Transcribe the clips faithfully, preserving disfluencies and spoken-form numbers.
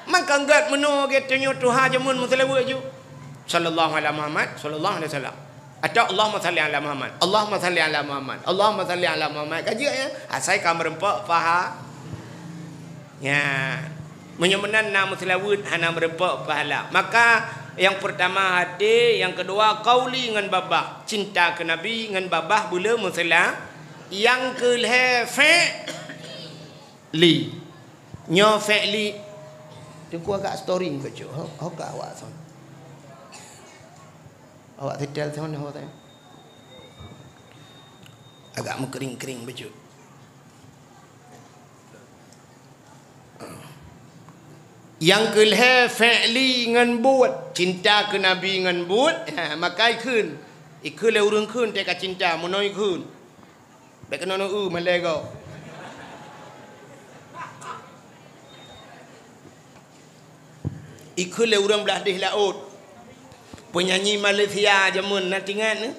Maka gét meunoe gét tanyoe tuha jameun meuseulaweuet ju. Sallallahu ala Muhammad, sallallahu alaihi wasallam. Atau Allahumma salli ala Muhammad, Allahumma salli ala Muhammad, Allahumma salli ala Muhammad. Ka jeuet, ya? Asai ka meureumpok paha. Ya. Meunyoe meunan na meuseulaweuet hana meureumpok pahala. Maka yang pertama hati, yang kedua qauli ngon babah. Cinta keu Nabi ngon babah beu le meuseula. Yang keulhèe fi'li. Nyoe fi'li. Teungku agak storing bacut. Ho, ho ka awak son. Awak setel son ho tadi. Agak meukering-kering bacut. Yang keulhèe fi'li ngon buet, cinta keu Nabi ngon buet, ha, maka ikheun. Ikheun lé ureueng kheun teuka cinta, meunoe ikheun. Bèk keunoe eu malèe gob. Ikheun lé ureueng blah deh laôt. Penyanyi Malaysia jameun na tingat, eh?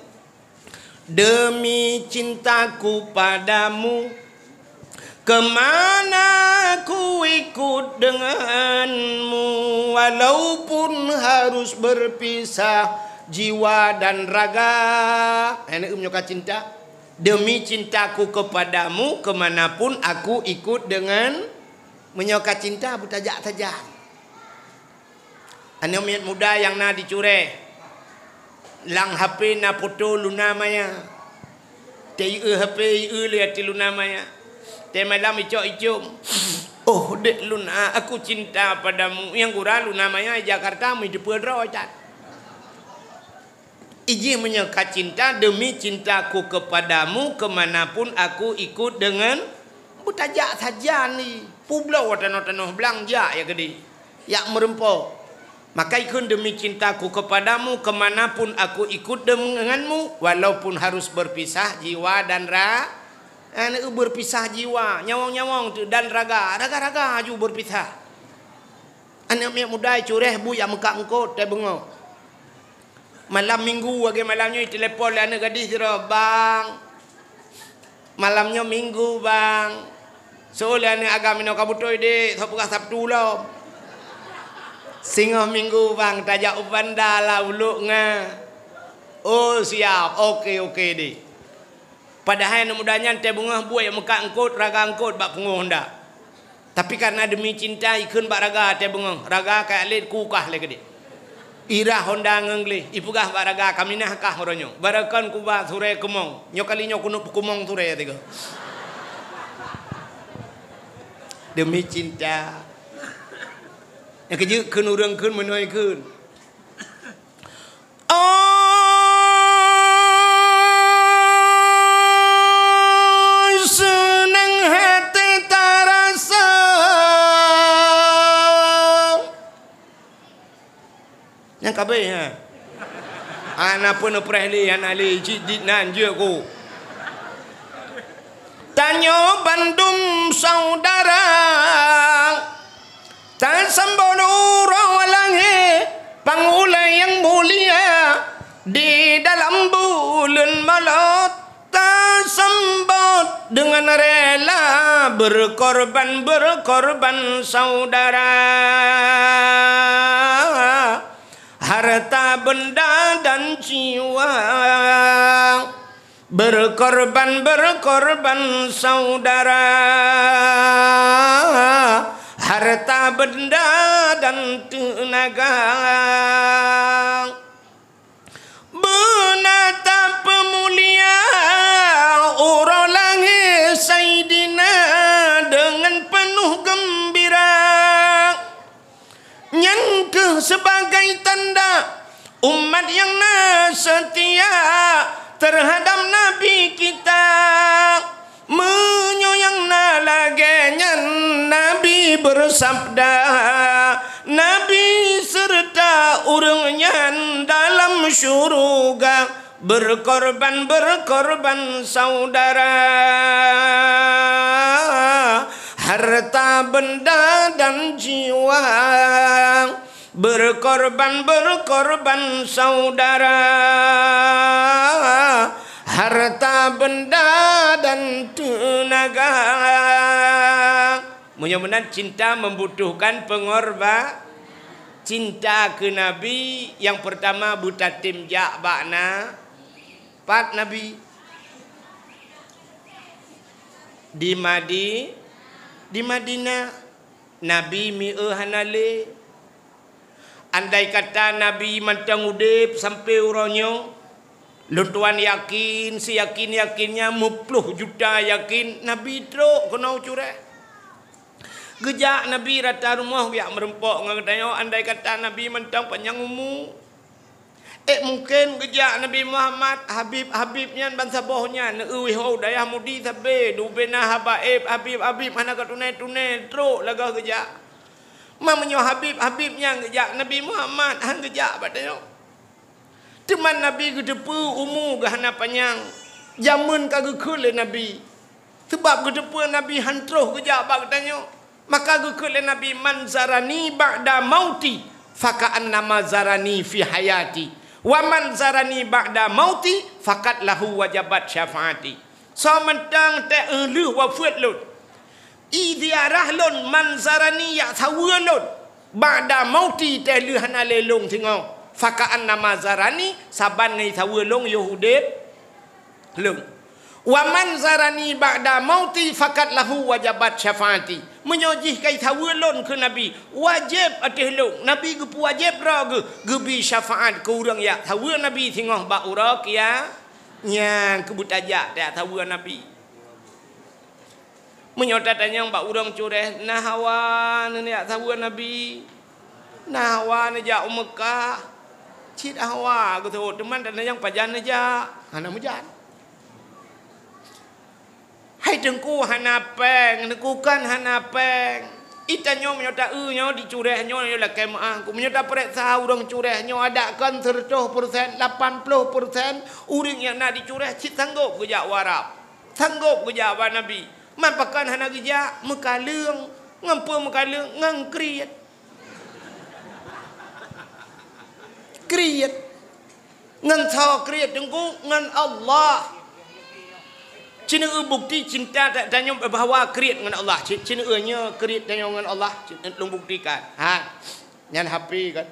Demi cintaku padamu, kemana ku ikut denganmu, walaupun harus berpisah jiwa dan raga. Hai na eu meunyoe ka cinta. Demi cintaku kepadamu, kemanapun aku ikut dengan, meunyoe ka cinta beutajak sajan. Aneuk miet muda nyang na di Cureh, lam H P na foto Luna Maya. Teu-eu H P, eu lé ateueh Luna Maya. Teumalam icok-icom, "Oh, dek Luna, aku cinta padamu." Nyang gura Luna Maya di Jakarta, meudeupeue droe that. Ijih meunyoe ka cinta, demi cintaku kepadamu, kemanapun aku ikut dengan, beutajak sajan ni. Peubloe tanoh-tanoh blang jak ya keudeh. Jak meureumpok. Maka ikheun, demi cintaku kepadamu, kemanapun aku ikut denganmu, walaupun harus berpisah jiwa dan ra-, eh, berpisah jiwa, nyawöng-nyawöng tu, dan raga, raga-raga aju berpisah. Aneuk miet muda Cureh buet jak meukat eungkôt teubeungoh. Malam minggu lagèe malam nyoe, itelepon lé aneuk gadih sidroe, "Bang, malam nyoe minggu, Bang. Soe lé aneuk agam inoe ka beutôi dek, soe peugah Sabtu lom." "Singoh minggu, Bang, tajak u Banda lam Ulok Nga." "Oh, siap. Oke, oke deh." Padahai aneuk muda nyan teubeungoh buet jak meukat eungkôt, raga eungkôt bak pungoh Honda. Tapi karena demi cinta, ikheun bak raga teubeungoh, raga ka lét kukah lé keudeh. Irah Honda ngon gleh, ipeugah bak raga, "Kaminah kah uroe nyoe. Barokon kuba surée keumong. Nyoe kali nyoe keuneuk peukeumong surée tiga." Demi cinta. Nyang keujeuet kheun ureueng kheun meunoe kheun. Oi, seunang hati tarasa. Nyang ka abéh, ha? Hana peue neupreh lé, hana lé, cit dit nan jeuet ku. Tanyoe bandum saudara. Tasambot uroe lahé pang ulée nyang mulia, di dalam buleuen Molot tasambot deungon rela, berkorban-berkorban saudara, harta benda dan jiwa. Berkorban-berkorban saudara, harta benda dan teunaga. Beuna tapeumulia uroe lahé Saidina deungon peunoh geumbira. Nyan kheueh sibagai tanda umat nyang na seutia teuhadab Nabi kita. Meunyoe nyang na lagée nyan, Nabi beusabda, Nabi seureuta ureuëng nyan dalam syeuruga. Berkorban-berkorban saudara, harta benda dan jiwa. Berkorban-berkorban saudara, harta benda dan teunaga. Meunyoe meunan cinta membutuhkan pengorba-, cinta keu Nabi nyang peurtama beutatem jak bak na, pat Nabi. Di Madi-, di Madinah, Nabi mieu hana lé. Andai kata Nabi mantong udeb sampoe uroe nyoe, lôn tuan yakin, siyakin-yakinnya meuploh juta yakin Nabi trok keunoe u Curéh. Geujak Nabi rata rumoh geujak meurumpok ngon geutanyoe, andai kata Nabi mantong panyang umu. Eh, mungken geujak Nabi Muhammad, Habib-Habib nyan bansaboh nyan, neueu wihô dayah mudi sabe, dubena haba éb, Habib-Habib hana ka tuné-tuné, trok lagah geujak. Ma meunyoe Habib-Habib nyan geujak, Nabi Muhammad han geujak bak tanyoe. Teuma Nabi geuteupeue umu geuh hana panyang, jameun ka geukheun lé Nabi. Sabab geuteupeue Nabi han troh geujak bak geutanyoe, maka geukheun lé Nabi, "Man zarani ba'da mauti, faka'annama zarani fi hayati. Wa man zarani ba'da mauti, faqad lahu wajabat syafaati." Soe mantong teuh lheueh wafeuet lôn, i ziarah lôn, man zarani, jak saweue lôn, ba'da mauti, teuh lheueh hana lé lôn singoh, faka'annama zarani, saban ngon saweue lôn yoh udeb lôn. Wa man zarani ba'da mauti, faqad lahu wajabat syafaati. Meunyoe jih ka jisaweue lôn keu Nabi, wajéb ateueh lôn, Nabi geupeuwajéb droe geuh, geubri syafaat keu ureuëng jak saweue Nabi singoh bak uroe kia-, nyan keubeue tajak tajak saweue Nabi. Meunyoe tatanyong bak ureuëng Curéh, na hawa neujak saweue Nabi? Na hawa neujak u Meukah? Cit hawa geuthôt, teuma tatanyong pajan neujak? Hana meujan. Hai Teungku hana péng, Teungku kan hana péng. Itanyoe meunyoe taeu nyoe di Curéh nyoe, nyoe lakée meuáh. Meunyoe tapareksa ureuëng Curéh nyoe, adak kon seureutôh persen, lapan ploh persen ureuëng nyang na di Curéh cit sanggôp geujak u Arab. Sanggôp geujak bak Nabi. Man pakon hana geujak? Meukaleueng. Ngon peue meukaleueng? Ngon kriet. Kriet. Ngon soe kriet, Teungku? Ngon Allah. Ci neueu bukti cinta ta-, tanyoe bahwa kriet ngon Allah. Ci-, ci neueu nyoe kriet tanyoe ngon Allah. Ci-, lôn buktikan. Ha. Nyan H P kan.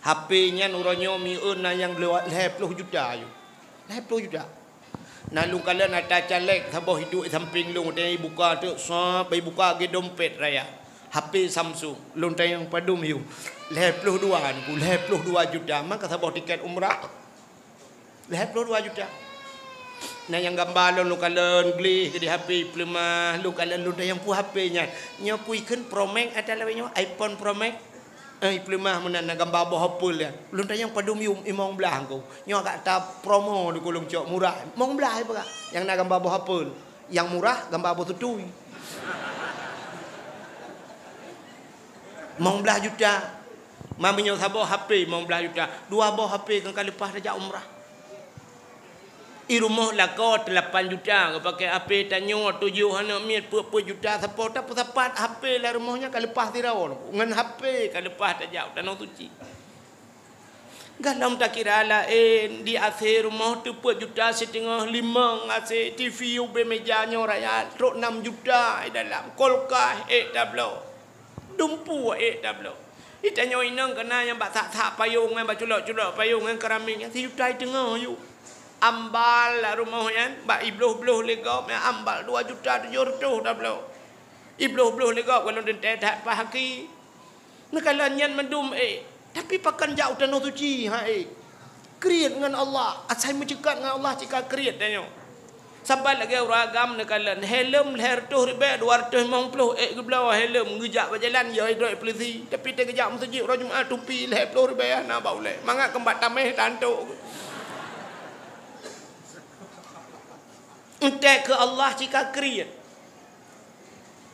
H P nyan uroe nyoe mieu na nyang lhée ploh juta yôh. Lhée ploh juta. Na lôn kalon ata caleg saboh iduek sampéng lôn, watée ibuka teuk sab, ibuka lagée dompet raya. H P Samsung, lôn tanyong padum yôh. Lhée ploh dua Teungku, lhée ploh dua juta, maka saboh tiket umrah. Lhée ploh dua juta. Na nyang gamba lôn, lôn kalon gleh di H P ipeuleumah, lôn kalon lôn tanyong peue H P nyan. Nyoe peue ikheun Pro Max ata lawét nyoe, iPhone Pro Max. Eh, ipeuleumah meunan na gamba boh apel nyan. Lôn tanyong padum yum limong blaih Teungku. Nyoe agak ta promo di Kulong Cok murah. Limong blaih peugah. Nyang na gamba boh apel. Nyang murah gamba boh tutui. Limong blaih juta. Ma meunyoe saboh H P limong blaih juta. Dua boh H P kan ka leupah tajak umrah. I rumoh lakoe teulapan juta, geupaké H P tanyoe tujoh aneuk miet peuet-peuet juta, sapo tapeusapat H P lam rumoh nyan ka leupah sidroe, ngon H P ka leupah tajak u Tanoh Suci. Gohlom takira laén, di A C rumoh teupeuet juta siteungoh, limong A C, T V ubé meja nyoe raya, trok nam juta i dalam, kulkas ék tabloe. Dumpeue ék tabloe. Di tanyoe inong kana nyang bak sak-sak payong nyan, bak culok-culok payong nyan, keramik nyan, sijuta siteungoh yôh. Ambal lam rumoh nyan, bak ibloh-bloh lé gob nyan, ambal dua juta tujoh reutôh tabloe. Ibloh-bloh lé gob, golom teuntée that paih aki. Neukalon nyan mandum ék. Tapi pakon jak u Tanoh Suci, ha ék. Kriet ngon Allah, asai meuceukat ngon Allah cit ka kriet tanyoe. Saban lagée ureuëng agam neukalon, helm lhée reutôh ribée dua reutôh limong ploh ék geubloe helm, geujak bak jalan yo droe polisi. Tapi teuh geujak meuseujid uroe Jumat tupi lhée ploh ribée hana bak ulée. Mangat keumbak taméh tantok. Entek keu Allah cit ka kriet.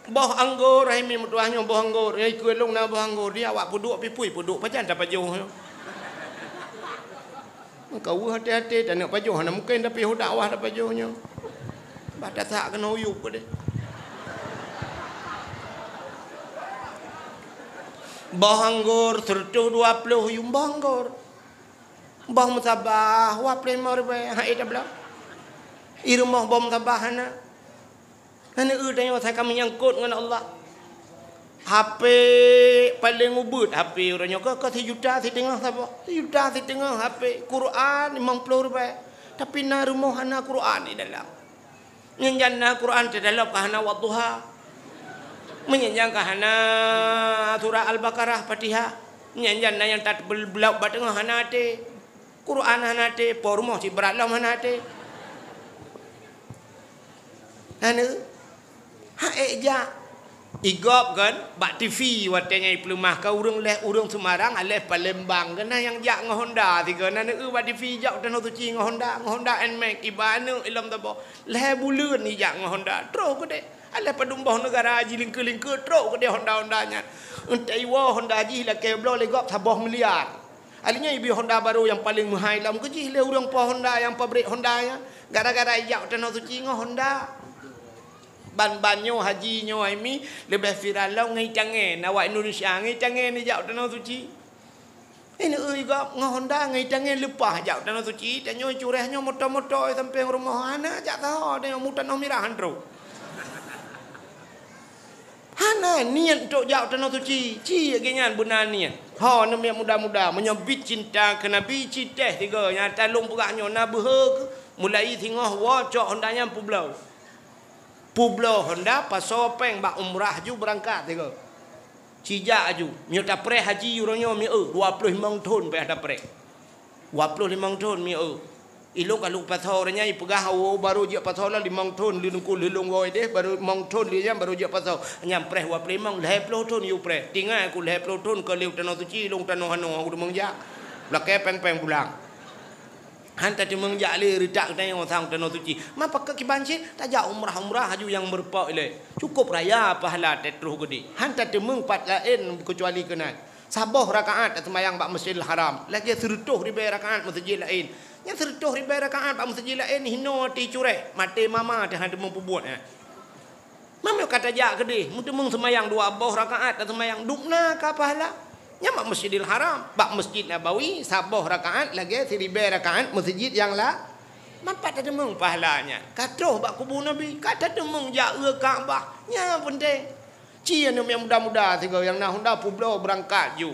Boh anggor, hai mi meutuah nyoe boh anggor. Nyang ikeu lôn na boh anggor. Di awak peuduek pih pui peuduek pajan tapajoh nyoe. Meukaweue hati-hati, taneuk pajoh hana mungken tapi ho dakwah tapajoh nyoe. Bah tasak keunoe uyueb deh. Boh anggor seureutôh dua ploh yum boh anggor. Boh meusabah dua ploh limong ribée, hai tabloe. I rumoh boh meusabah hana. Aneuk tanyoe asai ka meunyangkot ngon Allah. H P paleng ubit H P uroe nyoe ka, ka sijuta siteungoh saboh. Sijuta siteungoh H P. Quran limong ploh ribèe. Tapi na rumoh hana Quran di dalam. Nyan jan na Quran teudalam ka hana Wadduha. Meunyan jan ka hana surah Al-Baqarah, Fatihah. Nyan jan na nyang tat bel-, beulauek bak teungoh hana até. Quran hana até, po rumoh cit brat lom hana até. Aneuk. Ha ék jak. Igop kan, bak T V watèe nyan ipeuleumah ka ureueng lhèe ureueng Semarang, aléh Palembang, keunan nyang jak ngon Honda sigoe. Aneuk bak T V jak u Tanoh Suci ngon Honda, ngon Honda Nmax, iba aneuk ilom tabo. Lhèe buleuen ijak ngon Honda, trok keudéh. Aléh padum boh neugara jilingkeu-lingkeu, trok keudéh Honda-Honda nyan. Eunteuk iwoe Honda jih lakèe bloe lé gob saboh miliar. Akhirnya ibi Honda barô nyang paleng meuhai lom keu jih lé ureueng po Honda nyang pabrik Honda nyan. Gara-gara ijak u Tanoh Suci ngon Honda. Ban-ban nyoe haji nyoe hai mi leubeh viral lom ngon itangen awak Indonesia, ngon itangen ijak u Tanoh Suci. Ini eu gob ngon Honda ngon itangen leupah jak u Tanoh Suci, tanyoe cureh nyoe moto-moto sampéng rumoh hana jak saho, tanyoe mu tanoh mirah han trok. Hana niet untuk jak u Tanoh Suci, ci geuhnyan beuna niet. Ho, neumiet muda-muda, meunyoe bit cinta keu Nabi, ci teh sigoe nyang ata lôn peugah nyoe na beuhe keu, mulai singoh woe cok Honda nyan peubloe. Peubloe Honda, pasoe péng bak umrah ju beurangkat sigoe. Ci jak aju, meunyoe tapreh haji uroe nyoe mieu, dua ploh limong thon payah tapreh. Dua ploh limong thon mieu. Ilôn ka lôn pasoe uroe nyan ipeugah, "Oh, barô jeuet pasoe lom limong thon, lé teungku lé lôn woe deh, barô limong thon lé nyan barô jeuet pasoe." Nyan preh dua ploh limong, lhèe ploh thon yue preh. Tinggai ku lhèe ploh thon keu lé u Tanoh Suci, lôn tanoh hanoe, aku teumeung jak. Lakèe péng-péng pulang. Han tateumeung jak lé reutak geutanyoe sang u Tanoh Suci. Ma pakon kiban cit tajak umrah-umrah aju nyang meurumpok ilèe. Cukôp raya pahala teutroh geudeh. Han tateumeung pat laén keucuali keunan. Saboh rakaat taseumayang bak Masjidil Haram, lagèe sireutôh ribèe rakaat meuseujid laén. Nyan sireutôh ribèe rakaat bak meuseujid laén hinoe teucureh, maté mama teuh han teumeung peubuet nyan. Meunyoe ka tajak keudeh, meuteumeung seumayang dua boh rakaat taseumayang, dubna ka pahala. Nyan bak Masjidil Haram, bak Masjid Nabawi, saboh rakaat lagèe siribèe rakaat meuseujid nyang la-, manfaat tateumeung pahala nyan. Ka troh bak kubu Nabi, ka tateumeung jak eu Ka'bah. Nyan peunteng. Ci aneuk nyang muda-muda sigoe nyang na Honda peubloe beurangkat ju.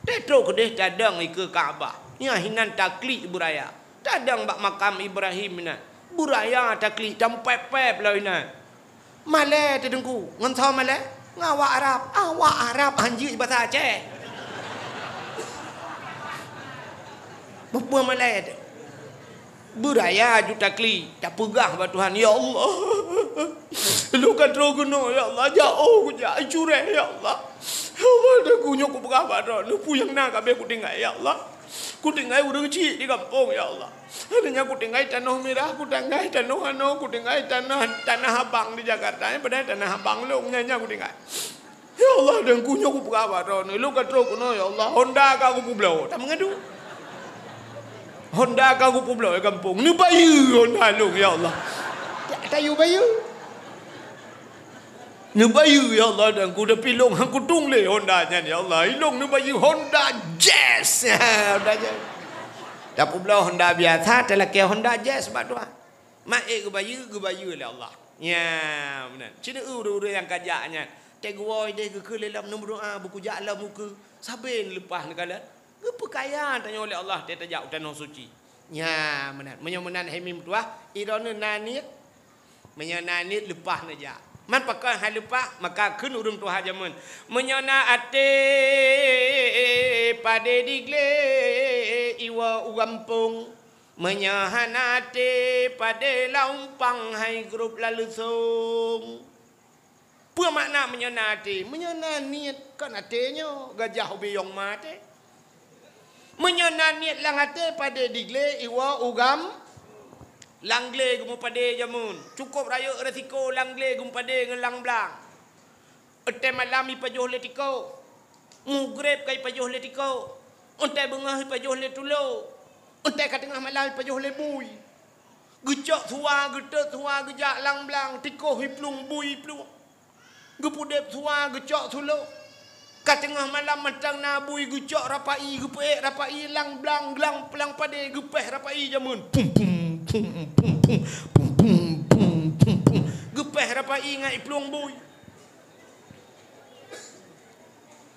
Teutroh keudeh tadong ikeue Ka'bah. Nyan hinan taklik beuraya. Tadong bak makam Ibrahim inan. Beuraya taklik tampép-pép lom inan. Malèe teuh Teungku, ngon soe malèe? Ngon awak Arab. Awak Arab han jeuet basa Aceh. Peue malèe teuh? Beuraya ju taklik, tapeugah bak Tuhan, "Ya Allah, lôn ka troh keunoe, ya Allah, jak oh kujak, cureh, ya Allah. Ya Allah, dan ku nyoe kupeugah bak droeneuh, peue nyang na ka abéh kutinggai, ya Allah. Kutinggai ureueng chik di gampông, ya Allah. Hana nyan kutinggai tanoh mirah, kutinggai tanoh hanoe, kutinggai tanah, tanah abang di Jakarta, nyan padahai tanah abang lôn, nyan, nyan kutinggai." Ya Allah, dan ku nyoe kupeugah bak droeneuh, lôn ka troh keunoe, ya Allah, Honda ka kupeubloe. Tameungadu. Honda ka kupeubloe gampông. Neubayeue Honda lôn, ya Allah. Ta-, tayue bayeue. Neubayeue, ya Allah, dan ku, tapi lôn han kutueng lé Honda nyan, ya Allah. Ilôn neubayeue Honda Jazz. Honda Jazz. Tapeubloe Honda biasa, talakèe Honda Jazz bak Tuhan. Mak ék geubayeue, geubayeue lé Allah. Nya, meunan. Ci neu ureueng-ureueng nyang ka jak nyan. Teuh geuwoe deh geukheun lé lom neumeudoa, beukujak lom ukeue. Sabe neuleupah neukalon. Geupeukaya tanyoe lé Allah teuh tajak u Tanoh Suci. Nya, meunan. Meunyoe meunan hai mi meutuah, droeneuh na niet. Meunyoe na niet leupah neujak. Man pakon han leupah, maka kheun ureueng tuha jameun. Meunyoe na até padé diglé iwoe u gampông. Meunyoe hana até padé lam umpang hai grob laleusong. Peue makna meunyoe na até? Meunyoe na niet kon até nyoe gajah ubiyong ma até. Meunyoe na niet lam até padé diglé iwoe u gam-, lam glé geumeupadé jameun. Cukôp rayeuk resiko lam glé geumeupadé ngon lam blang. Watèe malam ipajoh lé tiko. Mugreb ka ipajoh lé tiko. Watèe beungoh ipajoh lé tulo. Watèe ka teungoh malam ipajoh lé bui. Geucok suwa, geutot suwa, geujak lam blang, tiko iplueng, bui iplueng. Geupeudeb suwa, geucok tulo. Ka teungoh malam mantong na bui, geucok rapai, geupeuék rapai lam blang, lam padé, geupéh rapai jameun. Pum, pum, pum, pum, pum. Geupéh Peh rapai ngon iplueng bui.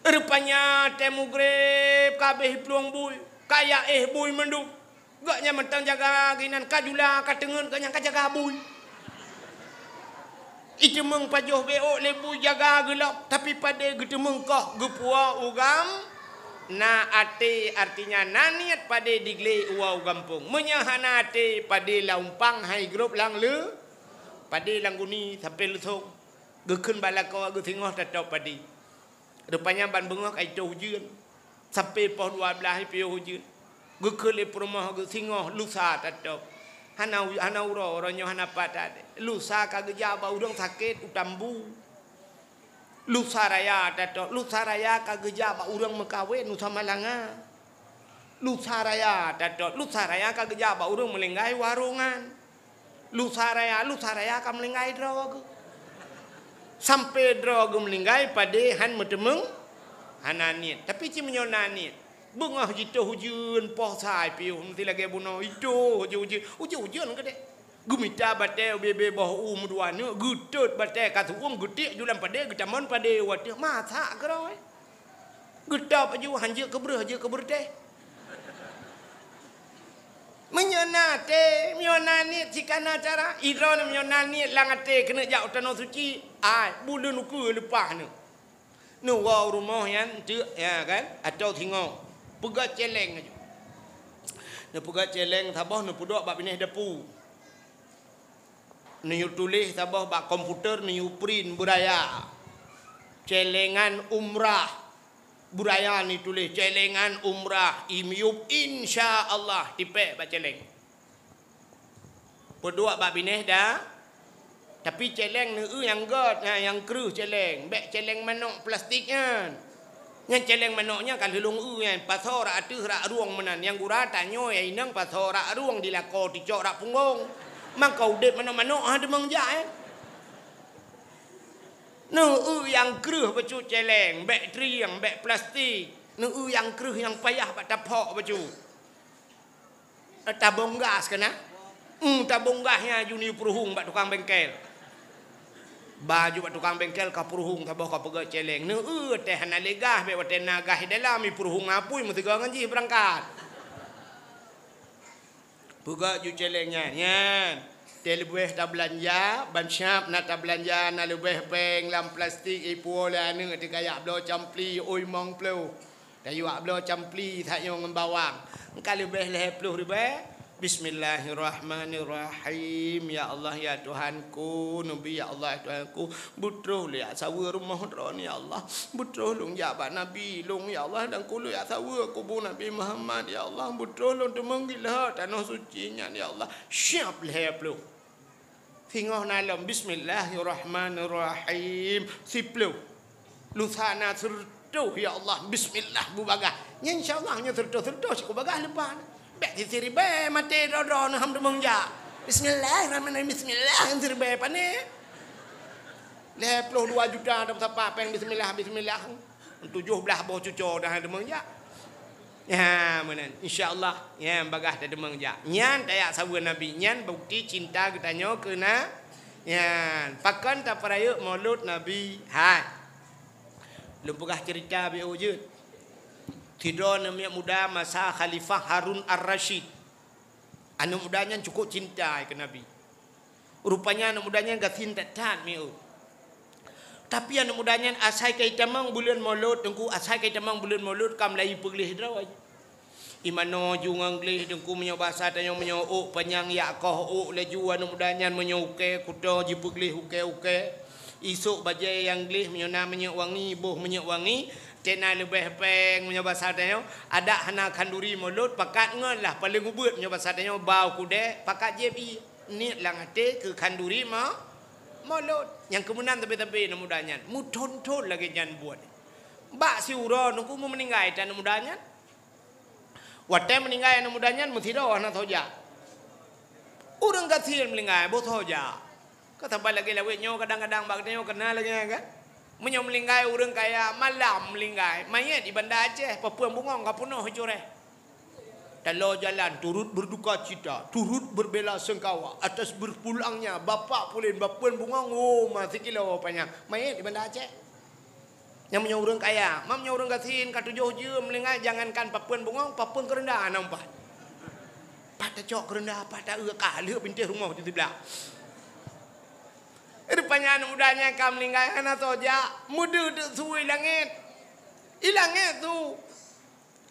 Rupanya tée mugreb ka abéh iplueng bui, ka ya éh bui mandum. Gobnyan mantong jaga ginan ka jula ka teungeut gobnyan ka jaga bui. Iteumeung pajoh bék lé bui jaga geulom, tapi padé geuteumeung koh geupuwoe u gam na até, artinya na niet padé diglé uwoe u gampông. Meunyoe hana até padé lam umpang hai grob lam le, padé lam guni sampoe leusong. Geukheun bak lakoe geusingoh tatôb padé. Rupanya ban beungoh ka itoh ujeuen. Sampoe poh dua blaih piôh ujeuen. Geukheun lé peurumoh geusingoh lusa tatôb. Hana u-, hana uroe, uroe nyoe hana pat that. Lusa ka geujak bak ureuëng sakét u Tambu. Lusa raya tatôb, lusa raya ka geujak bak ureuëng meukawen u Samalanga. Lusa raya tatôb, lusa raya ka geujak bak ureuëng meulinggai warongan. Lusa raya, lusa raya ka meulinggai droe geuh. Sampoe droe geuh meulinggai padé han meuteumeung, hana niet. Tapi ci meunyoe na niet, beungoh jitoh ujeuen poh sa piôh meusti lagée bunoe itoh ujeuen-ujeuen, ujeuen-ujeuen keudeh. Geumita batée ubé-bé boh u meudua neuk, geutot batée ka su'uem, geutiek ju lam padé, geutamon padé u ateueh, masak keudroe. Geutôb aju han jeuet keu breueh, jeuet keu beureutéh. Meunyoe na até, meunyoe na niet, cit kana cara. Idroe meunyoe na niet lam até keuneuk jak u tanoh suci, ai, buleuen ukeue leupah neuh. Neuwoe u rumoh nyan teuk, ya kan, atau singoh. Peugah céléng aju. Neupeugah céléng saboh neupeuduek bak binéh dapu. Neuyue tuléh saboh bak komputer, neuyue print beuraya. Céléngan umrah. Beuraya neuyue tuléh, céléngan umrah, imiyup, insya Allah, tipék bak céléng. Peuduek bak binéh da, tapi céléng neu-eu nyang gét, na nyang kreueh céléng, bék céléng manok plastik nyan. Nyan céléng manok nyan ka lheueh lôn eu nyan, pasoe rak ateueh rak rueng meunan. Nyang gura tanyoe nyang inong pasoe rak rueng dilakoe ticok rak punggong. Mangka udeb manok-manok ha teumeung jak, eh. Neu-eu nyang kreueh bacut céléng, bék trieng, bék plastik. Neu-eu nyang kreueh nyang payah bak taphok bacut. Eh, tabong gas keunan? Hmm, tabong gas nyan aju neuyue peuruhueng bak tukang bengkel. Ba aju bak tukang bengkel ka peuruhueng saboh ka peugét céléng. Neu-eu teuh hana lé gas, bék watée na gas di dalam, ipeuruhueng apui meusigoe ngon jih beurangkat. Peugét ju céléng nyan, nyan. Teuh leubeh tabeulanja, ban siab na tabeulanja, na leubeh péng lam plastik, ipuwoe lé aneuëk teuka jak bloe campli, ui mong ploh. Tayue jak bloe campli that nyoe ngon bawang. Ka leubeh lhée ploh ribée. Bismillahirrahmanirrahim. Ya Allah, ya Tuhanku, Nabi, ya Allah, ya Tuhanku, beutroh lôn jak saweue rumoh droeneuh, ya Allah. Beutroh lôn jak bak Nabi lôn, ya Allah, dan ku lôn jak saweue kubu Nabi Muhammad, ya Allah. Beutroh lôn teumeung gilhok tanoh suci nyan, ya Allah. Siab lhée ploh. Singoh na lom, bismillahirrahmanirrahim. Siploh. Lusa na sireutoh, ya Allah, bismillah bubagaih. Nyan insya Allah nyoe sireutoh-sireutoh cit kubagaih leupah. Bék siribée maté droe-droe neuh han teumeung jak. Bismillahirrahmanirrahim, bismillah, siribée pané. Lhée ploh dua juta dah sapat péng bismillah, bismillah. Tujoh blaih boh cuco dah han teumeung jak. Ya, meunan. Insya Allah, ya, bagaih tateumeung jak. Nyan tajak saweue Nabi. Nyan bukti cinta geutanyoe keu na-, nyan. Pakon tapeurayeuk Maulud Nabi? Hai. Lôn peugah ceurita beu jeuet. Sidroe aneuëk muda masa Khalifah Harun Ar-Rasyid. Aneuëk muda nyan cukup cinta keu Nabi. Rupanya aneuëk muda nyan gasien that-that mieu. Tapi aneuëk muda nyan asai ka itamong buleuen Maulud, Teungku, asai ka itamong buleuen Maulud ka mulai ipeugleh droe. Imanoe ju ngon gleh, Teungku, meunyoe basa tanyoe meunyoe ôk panyang yak koh ôk laju aneuëk muda nyan meunyoe ukée kuto jipeugleh ukée-ukée. Isok bajée nyang gleh meunyoe na minyeuk wangi, boh minyeuk wangi, tena leubeh péng meunyoe basa tanyoe, adak hana khanduri Maulud, pakat ngon lah paleng ubeuet meunyoe basa tanyoe, bau kudée, pakat jieb ié. Niet lam até keu khanduri ma-, Maulud. Nyang keumeunan tabe-tabe aneuëk muda nyan, meuthon-thon lagée nyan buet. Bak siuroe Teungku meuninggai that aneuëk muda nyan. Watée meuninggai aneuëk muda nyan meusidroe hana soe jak. Ureuëng gasien meuninggai boh soe jak. Ka saban lagée lawét nyoe kadang-kadang bak geutanyoe keuna lagée nyan kan. Meunyoe meuninggai ureuëng kaya malam meuninggai, manyét di Banda Aceh, peue-peue bungong ka peunoh icurée. Taloe jalan turut berduka cita, turut berbela sengkawa atas berpulangnya Bapak Pulen Bapeuen Bungong, oh, ma sikilo panyang. Manyét di Banda Aceh. Nyang meunyoe ureuëng kaya, ma meunyoe ureuëng gasien ka tujoh jeuem linggai, jangankan Papeuen Bungong, Papeuen Keureunda na umpat. Pat tacok Keureunda, pat ta-eu ka lheueh bintéh rumoh di siblah. Rupanya aneuk muda nyan ka meuninggai, hana soe jak, meudeuh teuk su i langét. I langét su.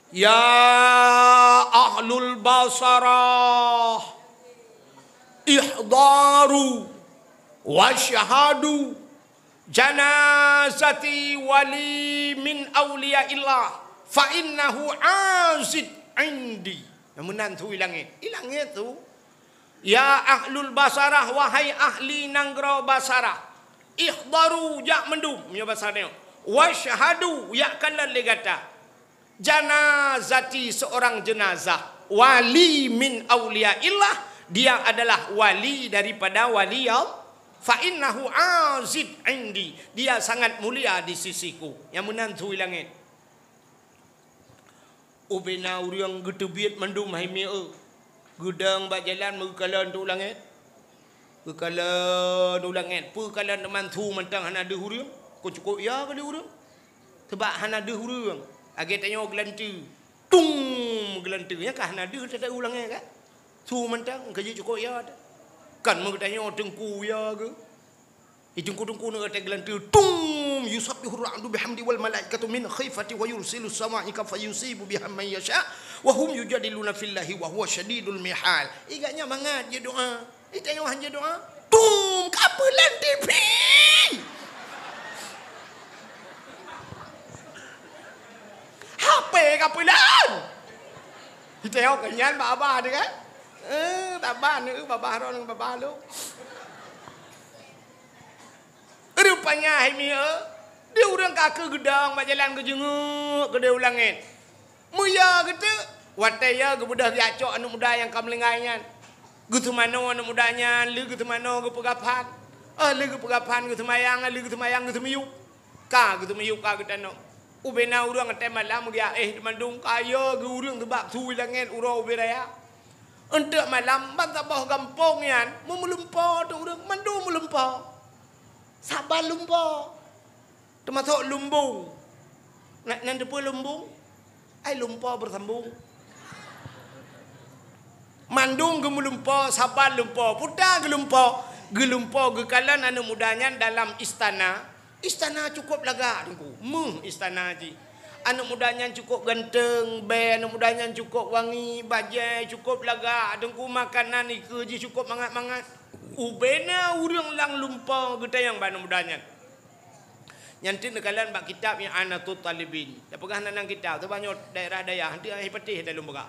Ya ahlul Basarah, ihdaru wasyhadu janazati wali min auliyaillah fa innahu azid indi. Nyang meunan su i langét. I langét su. Ya ahlul Basarah, wahai ahli nanggroe Basarah, ihdaru, jak mandum, meunyoe basa nyoe, wasyhadu, jak kalon lé gata, janazati, seurang jeunazah, wali min auliyaillah, dia adalah wali daripada wali Allah, fa innahu azid indi, dia sangat mulia di sisiku. Nyang meunan su i langét. Ubena ureuëng geuteubiet mandum hai mieu, geudong bak jalan meugeukalon teuk u langét. Geukalon u langét, peu kalon teuma su mantong hana deuh ureuëng, kon cukôp ya keu deuh ureuëng. Sabab hana deuh ureuëng, lagée tanyoe geulanteue. Tung! Geulanteue, nyan ka hana deuh teuh u langét kan? Su mantong, ka jeuet cukôp ya teuh. Kan meugeutanyoe teungku ya geuh. Di teungku-teungku nyoe teuh geulanteue, tum! Yusabbihur ra'du bihamdi wal malaikatu min khifati wa yursilus sawa'iqa fayusibu biha man yasha wa hum yujadiluna fillahi wa huwa syadidul mihal. Igat nyan mangat jeuet doa. Di tanyoe han jeuet doa. Tum! Ka peulan T V! H P ka peulan! Di tanyoe keu nyan bak babah teuh kan? Eh, babah nyoe, babah droeneuh, babah lôn. Rupanya hai mieu, di ureuëng ka keu geudong bak jalan geujeungeuk keudeh u langét. Meuyo geuteuk, watée yo geubeudôh geujak cok aneuk muda nyang ka meulinggai nyan. Geuseumanoe aneuk muda nyan, lheueh geuseumanoe geupeugaphan. Oh, lheueh geupeugaphan geuseumayang, lheueh geuseumayang geuseumiyueb. Ka geuseumiyueb ka geutanoe. Ubena ureuëng watée malam geujak éh mandum ka yo geu ureuëng sabab su i langét uroe ubé raya. Eunteuk malam ban saboh gampông nyan meumeulumpo teuk ureuëng mandum meulumpo. Saban lumpo. Teumasok lumbung. Na, nan teupeue lumbung? Ai lumpo beusambong. Mandum geumeulumpo, saban lumpo, puta geulumpo. Geulumpo geukalon aneuk muda nyan dalam istana. Istana cukôp lagak teungku, meuh istana jih. Aneuk muda nyan cukôp ganteng, bée aneuk muda nyan cukôp wangi, bajée cukôp lagak teungku, makanan ikeue jih cukôp mangat-mangat. Ubena ureuëng lam lumpo geutanyong bak aneuk muda nyan. Nyan teuk neukalon bak kitab I'anatut Talibin. Tapeugah nan kitab, teuba nyoe daerah dayah, hanti ai patéh dalam beuka.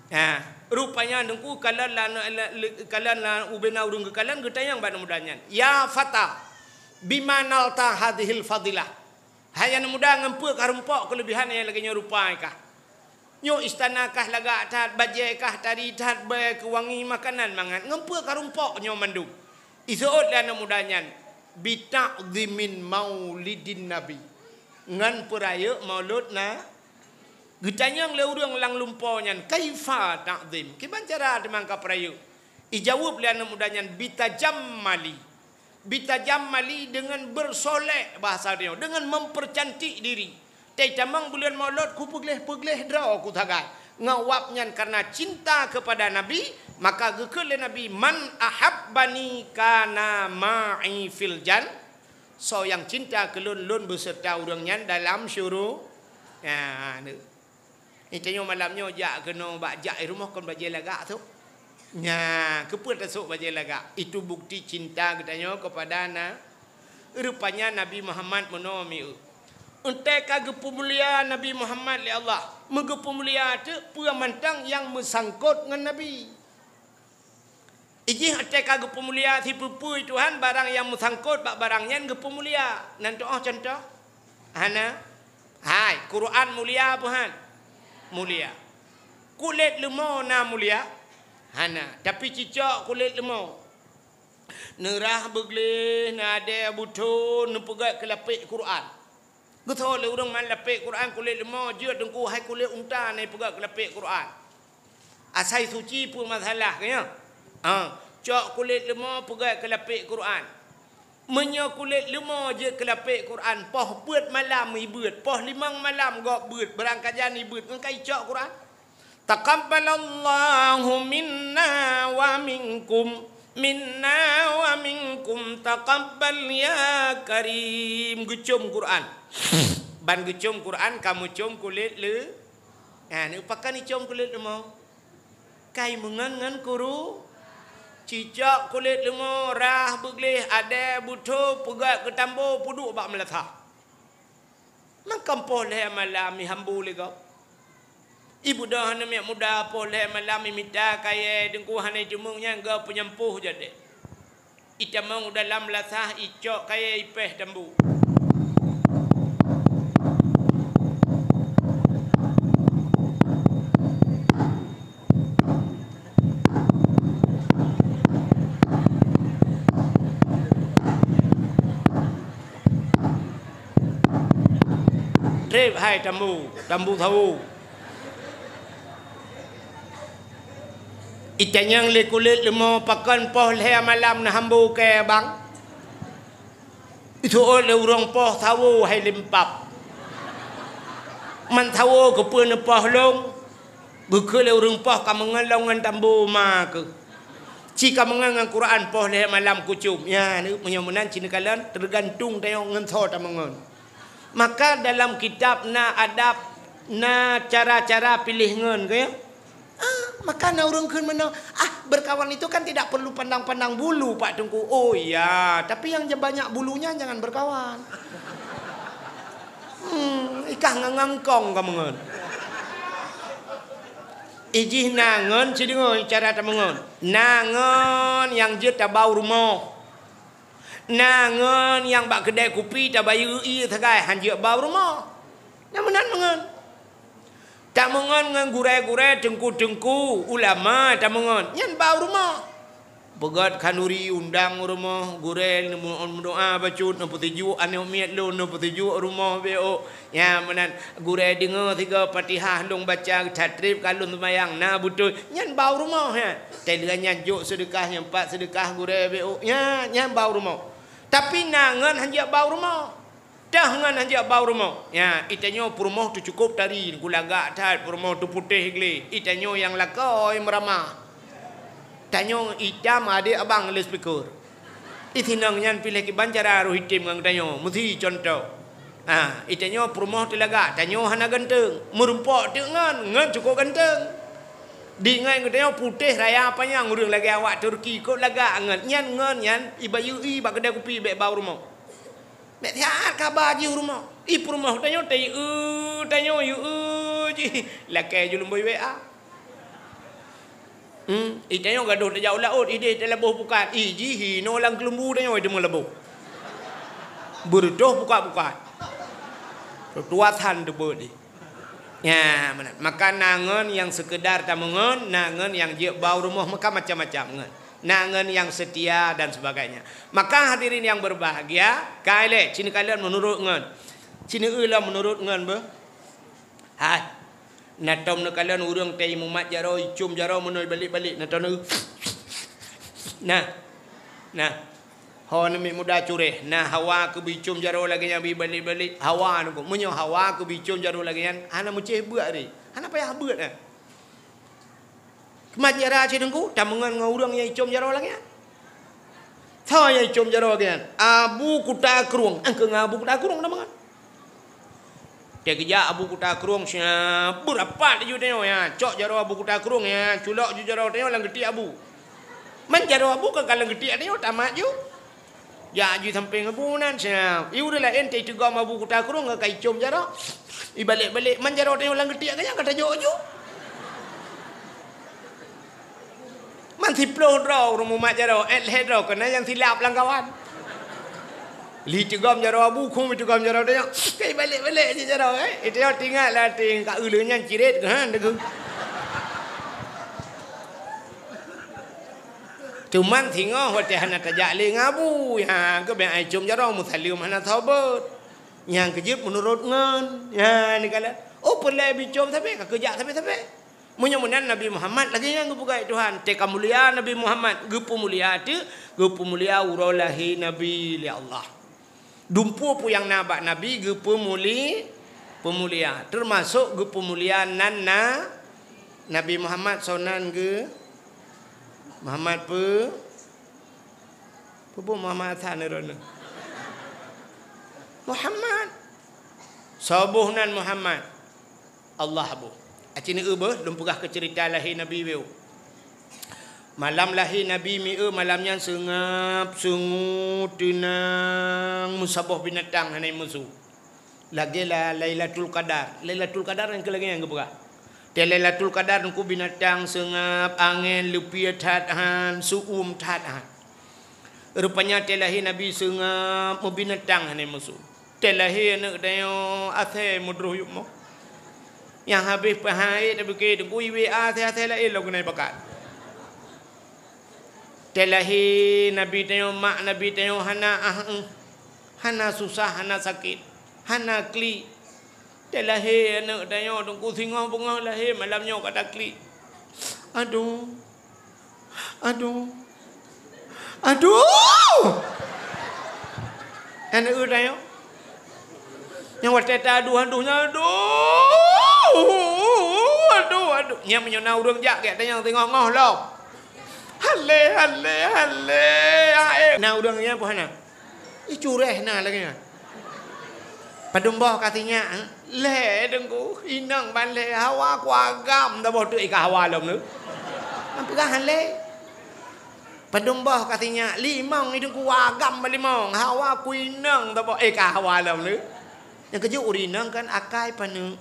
Ha, rupanya teungku kalon la, la, la, kalon la ubena ureuëng geukalon geutanyong bak aneuk muda nyan. Ya fata, bima nalta hadhil fadilah. Hai aneuk muda, ngon peue kah rumpok keuleubihan nyang lagée nyoe rupa kah? Nyoe istana kah lagak that, bajée kah tari that, bée keuh wangi, makanan mangat. Ngon peue kah rumpok nyoe mandum? Iseuôt lé aneuk muda nyan, "Bita'dhimin maulidin nabi." Ngon peurayeuk maulud na. Geutanyong lé ureuëng lam lumpo nyan, "Kaifa ta'dhim?" Kiban cara teuma kah peurayeuk? Ijaweueb lé aneuk muda nyan, "Bitajammali." Bitajammali deungon bersolek, bahasa dia, deungon mempercantik diri. Teutamong buleuen Maulud kupeugleh-peugleh droe kusagai. Ngon wab nyan karena cinta kepada Nabi, maka geukheun lé Nabi, "Man ahabbani kana ma'i fil jan." Soe nyang cinta keu lôn, lôn beuseureuta ureuëng nyan dalam syuru-, nah, Tanyoe malam nyoe jak keunoe bak jak i rumoh kon bajée lagak sôk. Nya, keupeue tasôk bajée lagak? Itu bukti cinta geutanyoe keupada na. Rupanya Nabi Muhammad meunoe mieu. Eunteuk ka geupeumulia Nabi Muhammad lé Allah, meugeupeumulia teuk peue mantong nyang meusangkot ngon Nabi. Ijih watée ka geupeumulia sipeue-peue Tuhan, barang nyang meusangkot bak barang nyan geupeumulia. Nan teuoh cuntoh? Hana. Hai, Quran mulia peu han? Mulia. Kulét leumo na mulia? Hana. Tapi cicok kulét leumo. Neurah beugleh, nadée beuthon, neupeugét keu lapék Quran. Geutho lé ureuëng man lapék Quran kulét leumo, jeuet teungku hai kulét unta na ipeugét keu lapék Quran. Asai suci peue masalah keu nyoe? Ha, cok kulét leumo peugét keu lapék Quran. Meunyoe kulét leumo jeuet keu lapék Quran, poh beuet malam ibeuet, poh limong malam gob beuet, beurangkajan ibeuet, ngon ka icok Quran. Taqabbalallahu minna wa minkum, minna wa minkum taqabbal ya karim. Geucom Quran. Ban geucom Quran, ka meucom kulét le-, ha, neupakon icom kulét leumo. Kai meungon ngon kuru, cicok kulét leumo, rhah beugleh, adé, beuthô, peugét keu tambo, peuduek bak meulasah. Mangkam poh lhée malam ihambu lé gob. Ibeudôh aneuk miet muda poh lhée malam imita kayée, Teungku, hana iteumeung nyan gob peunyampôh jadéh. Itamong u dalam lasah, icok kayée ipéh tambu. Trép hai tambu, tambu sawo. Itanyong lé kulét leumo, pakon poh lhée malam neuhambu kée bang? Iseuôt lé ureuëng poh sawo hai limpab. Man sawo keupeue neupoh lông? Geukheun lé ureuëng poh ka meungon lom ngon tambu ma keuh. Ci ka meungon ngon Quran poh lhée malam kucom. Ya, meunyoe meunan ci neukalon, teugantung tanyoe ngon soe tameungon. Maka dalam kitab na adab, na cara-cara piléh ngon, ke? Ah, maka na ureuëng kheun meunoe, "Ah, berkawan itu kan tidak perlu pandang-pandang bulu, Pak Teungku." Oh iya, tapi yang banyak bulunya jangan berkawan. Hmm, ikah ngangangkong kamu ngon. Ijih na ngon, sideungoe cara tameungon. Na ngon nyang jeuet tabau rumoh. Na ngon nyang bak keudai kupi tabayeue ié sagai, han jeuet bau rumoh. Na meunan meungon. Tameungon ngon gurée-gurée, teungku-teungku, ulama tameungon, nyan bau rumoh. Peugét khanduri undang u rumoh, gurée neumeudoá bacut, neupeusijuek aneuk miet lôn, neupeusijuek rumoh B O. Nyan meunan, gurée deungoe sigoe Fatihah lôn baca, that trép ka lôn seumayang, na beutôi, nyan bau rumoh nyan. Teuh lheueh nyan jok seudeukah, nyan pat seudeukah gurée B O, nyan, nyan bau rumoh. Tapi na ngon han jeuet bau rumoh. Teuh ngon han jeuet bau rumoh. Nyan, itanyoe peurumoh teuh cukôp tari, gulagak that, peurumoh teuh putéh gleh. Itanyoe nyang lakoe meuramah. Tanyoe itam adék abang lé speaker. Isinong nyan piléh kiban cara roh item ngon tanyoe. Meusi contoh. Ha, itanyoe peurumoh teuh lagak, tanyoe hana ganteng. Meurumpok teuk ngon, ngon cukôp ganteng. Di ngon geutanyoe putéh raya panyang, ureuëng lagée awak Turki, kok lagak ngon. Nyan ngon nyan, ibayeue i bak keudai kupi bék bau rumoh. Bék siat kaba jih u rumoh. I peurumoh tanyoe tayeu, tanyoe yeu jih. Lakée ju lumboi W A. Hmm, itanyoe gadoh tajak u laôt, ideh talaboh pukat. Ih, jih hinoe lam keulumbu tanyoe teuma laboh. Beureutoh pukat-pukat. Tutoe san teubeuet deh. Nya, meunan. Maka na ngon nyang seukeudar tameungon, na ngon nyang jeuet bau rumoh, maka macam-macam ngon. Na ngon nyang seutia dan sebagainya. Maka hadirin yang berbahagia, ka ilée, ci neukalon meunurot ngon. Ci neueu lom meunurot ngon beuh. Hai. Na tom neukalon ureuëng teuh mumat jaroe, icom jaroe meunoe balek-balek, na tom neu-, nah. Nah. Ho aneuk miet muda cureh, na hawa keu bicom jaroe lagée nyan bi balek-balek, hawa nungku. Meunyoe hawa keu bicom jaroe lagée nyan, hana meucéh beuet ri. Hana payah beuet, eh. Keumat jih rhah cit teungku, tameungon ngon ureuëng nyang icom jaroe lagée nyan. Soe nyang icom jaroe lagée nyan? Abu Kuta Krueng. Angkeu ngon Abu Kuta Krueng tameungon. Teuh geujak Abu Kuta Krueng, siap beurapat laju tanyoe, ya. Cok jaroe Abu Kuta Krueng, ya. Culok ju jaroe tanyoe lam geutiek Abu. Man jaroe Abu ka lam geutiek tanyoe, tamat ju. Jak ju sampéng Abu nan, siap. I ureuëng laén teuh iteugom Abu Kuta Krueng ka icom jaroe. Ibalek-balek, man jaroe tanyoe lam geutiek ka nyan ka tajok ju. Man siplôh droe ureuëng mumat jaroe, eh, lhée droe keunan nyang silap lam kawan. Li teugom jaroe Abu, khum teugom jaroe tanyoe. Kai balek-balek cit jaroe, eh. Itu yang tinggal lah ting ka uleu nyan ciret, ha, degu. Cuman singoh watée hana tajak lé ngon Abu, ya, geubeuet ai com jaroe meusaleuem hana sobot. Nyang keujeuet meunurot ngon, ya, ni kala. Oh, peureulée bicom sabe, ka keujak sabe-sabe. Meunyoe meunan Nabi Muhammad lagée nyan geupeugah Tuhan, teuka mulia Nabi Muhammad, geupeumulia teuk, geupeumulia uroe lahé Nabi lé Allah. Dumpeue peue nyang na bak Nabi geupeumuli-, peumulia, teumasok geupeumulia nan na Nabi Muhammad soe nan geu-, Muhammad peu-, peue Muhammad Hasan droeneuh. Muhammad. Soe boh nan Muhammad. Allah boh. Aci neueu beuh, lôn peugah keu ceurita lahé Nabi weueh. Malam lahé Nabi mieu malam nyan seungab, seungue, teunang, meusaboh binatang hana musu. Lagée la-, Lailatul Qadar. Lailatul Qadar nyang keu lagée nyang geupeugah. Tée Lailatul Qadar nungku binatang seungab, angén, leupie that han, su'um that han. Rupanya tée lahé Nabi seungab, meubinatang hana musu. Tée lahé aneuëk tanyoe asée meudroh yup moh. Nyang habéh peuhai tapiké teungku iwé asée-asée laén lom keunai pakat. Tée lahé Nabi tanyoe, mak Nabi tanyoe hana ah-, hana susah, hana sakét, hana klik. Tée lahé aneuëk tanyoe teungku singoh beungoh lahé malam nyoe ka taklik. Aduh. Aduh. Aduh! Aneuëk tanyoe. Nyang watée ta aduh-aduh nyan, aduh! Aduh, aduh. Nyang meunyoe na ureuëng jak gét tanyoe singoh ngoh lom. Hale, hale, hale. Ae. Na ureuëng nyan peue hana? Ih, cureh na lagée nyan. Padum boh ka sinyak, eh? Lhée teungku, inong ban lhée, hawa kuagam taboh teuk i ka hawa lom nyoe. Nyan peugah han lé. Padum boh ka sinyak, limong i teungku agam ban limong, hawa kuinong taboh i ka hawa lom nyoe. Nyang keujeuet ureuëng inong kan akai paneuk.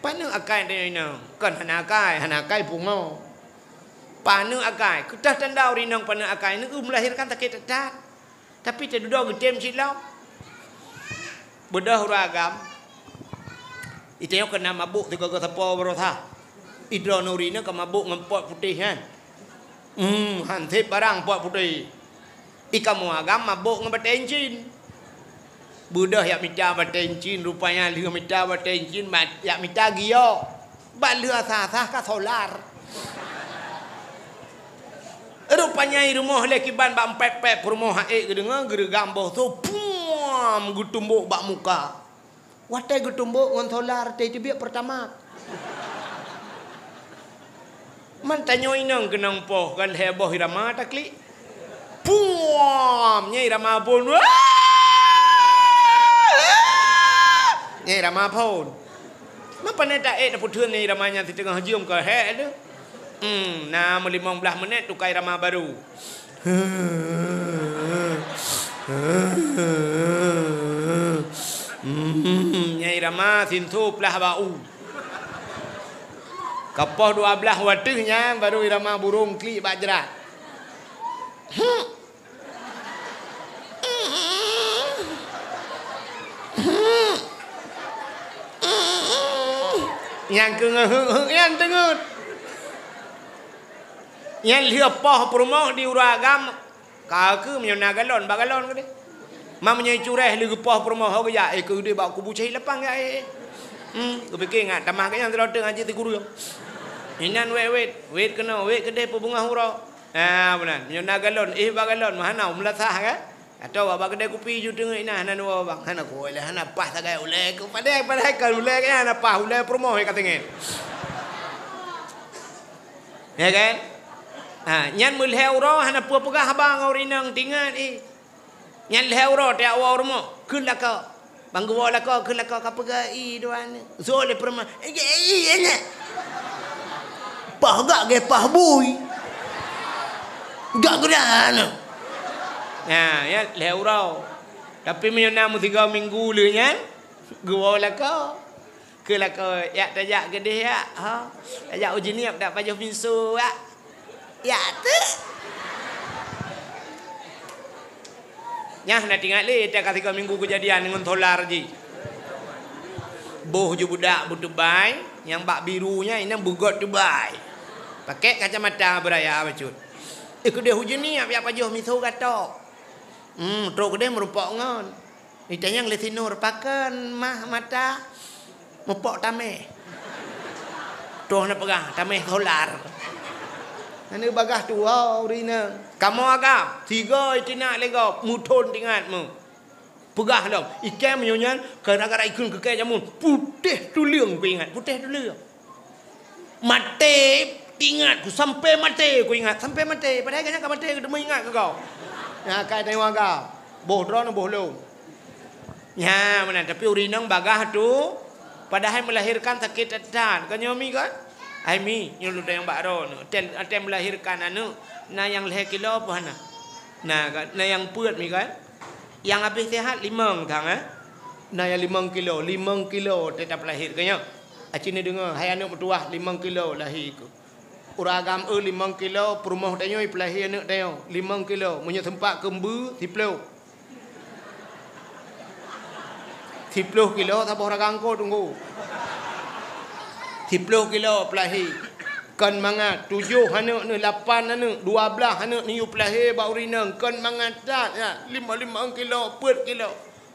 Paneuk akai tanyoe inong, kon hana akai, hana akai pungo. Paneuk akai, keutah tanda ureuëng inong paneuk akai, neueu meulahirkan sakét that-that. Tapi teududoe geutem cit lom. Beudôh ureuëng agam. Itanyoe keunan mabök sigoe-goe sapo baroesa. Idroeneuh ureuëng inong ka mabök ngon pot putéh nyan. Hmm, han sép barang pot putéh. I kamoe agam mabök ngon batée incin. Beudôh jak mita batée incin, rupanya lheueh mita batée incin, ma-, jak mita giok. Bak lheueh asah-asah ka solar. Rupanya i rumoh lé kiban bak empet-pet peurumoh, han ék geudeungoe, geureugam boh soe, puam, geutumbok bak muka. Watée geutumbok ngon solar, teubiet Pertamax. Man tanyoe inong keunong poh, ka lhée boh irama taklik. Puam! Nyan irama phon. Nyan irama phon. Man pane taék tapeutheun nyan irama nyan siteungoh jeuem ka hék lé. Hmm, na meulimong blaih menit tuka irama baru. Hmm, nyan irama sinso plah bak u. Ka poh dua blaih wateuh nyan baru irama burông klik bak jrat. Hmm. Nyang keu ngeuheuk-heuk nyan teungeut. Nyan lheueh poh peurumoh di uroe agam, ka keuh meunyoe na galon, bak galon keudeh. Ma meunyoe cureh lheueh geupoh peurumoh ho geujak, eh, keu udeb bak kubu cahit lapang jak, eh, eh. Hmm, geupiké ngat tamah geuh nyan sidroe teuk ngaji sikureueng. Inan wét-wét, wét keunoe, wét keudeh peubeungoh uroe. Ah, meunan. Meunyoe na galon, éh bak galon, meuhana, meulasah kan? Atawa bak keudè kupi ju teungeut inan, hana dua bang, hana kuwoe lé, hana paih sagai ulèe keu padai, padahai kan ulèe nyan hana paih, ulèe peurumoh ka teungeut. Ya kan? Ha, nyan meulhèe uroe hana peue peugah haba ngon ureueng inong, tingat, eh. Nyan lhèe uroe tajak woe u rumoh, kheun lakoe. Ban geuwoe lakoe, kheun lakoe ka peugah, "Ih, dua aneuk." Zoe lé peurumoh, "Eh, eh, eh, eh." Paih gak geupaih bui. Gak geudan. Nah, ya, lhèe uroe. Tapi meunyoe na meusigoe minggu lheueh nyan, geuwoe lakoe. Kheun lakoe, "Yak tajak keudeh, yak, ha? Tajak uji niep dak pajoh pinso, yak?" "Yak teuk." Nyan hana teuingat lé, ita ka sigoe minggu keujadian ngon solar jih. Boh ju budak beuteubai, nyang bak biru nyan inan beugot teubai. Pakèk kacamata beuraya bacut. Eh, keudeh uji niep yak pajoh pinso gatok. Hmm, trok keudeh meurumpok ngon. Itanyong lé si Nur, "Pakon mah mata mupok tamèh?" Roh na peugah, tameh solar. Aneuk bagah tuha ureueng inong. Kamoe agam, sigoe itinak lé gob, muthon tingat mu. Peugah lom, iké meunyoe nyan, gara-gara ikheun keu kèe jameun, putéh tuleueng ku ingat, putéh tuleueng. Maté, ingat ku, sampai maté ku ingat, sampai maté. Padahai gobnyan ka maté, geuteumeung ingat keu gob. Nyan akai tanyoe agam. Boh droeneuh, boh lôn. Nyan meunan, tapi ureueng inong bagah tu, padahai melahirkan sakét that-that. Kan nyoe mi kan? Hai mi, nyoe lôn tanyong bak droeneuh. Watèe, watèe melahirkan aneuk, na nyang lhèe kilo peue hana? Na kan? Na nyang peuet mi kan? Nyang habéh sehat limong thang, eh? Na nyang limong kilo, limong kilo watèe tapeulahé, kan nyoe? Aci neudeungoe, hai aneuk meutuwah limong kilo lahé keuh. Ureueng agam eu limong kilo, peurumoh tanyoe ipeulahé aneuk tanyoe, limong kilo. Meunyoe seumpat keu mbeue, siploh. Siploh kilo saboh ragam ko teungku. Siploh kilo peulahé. Kon mangat, tujoh aneuk neuh, lapan aneuk, dua blaih aneuk neuyue peulahé bak ureueng inong. Kon mangat that, ya. Limong-limong kilo, peuet kilo.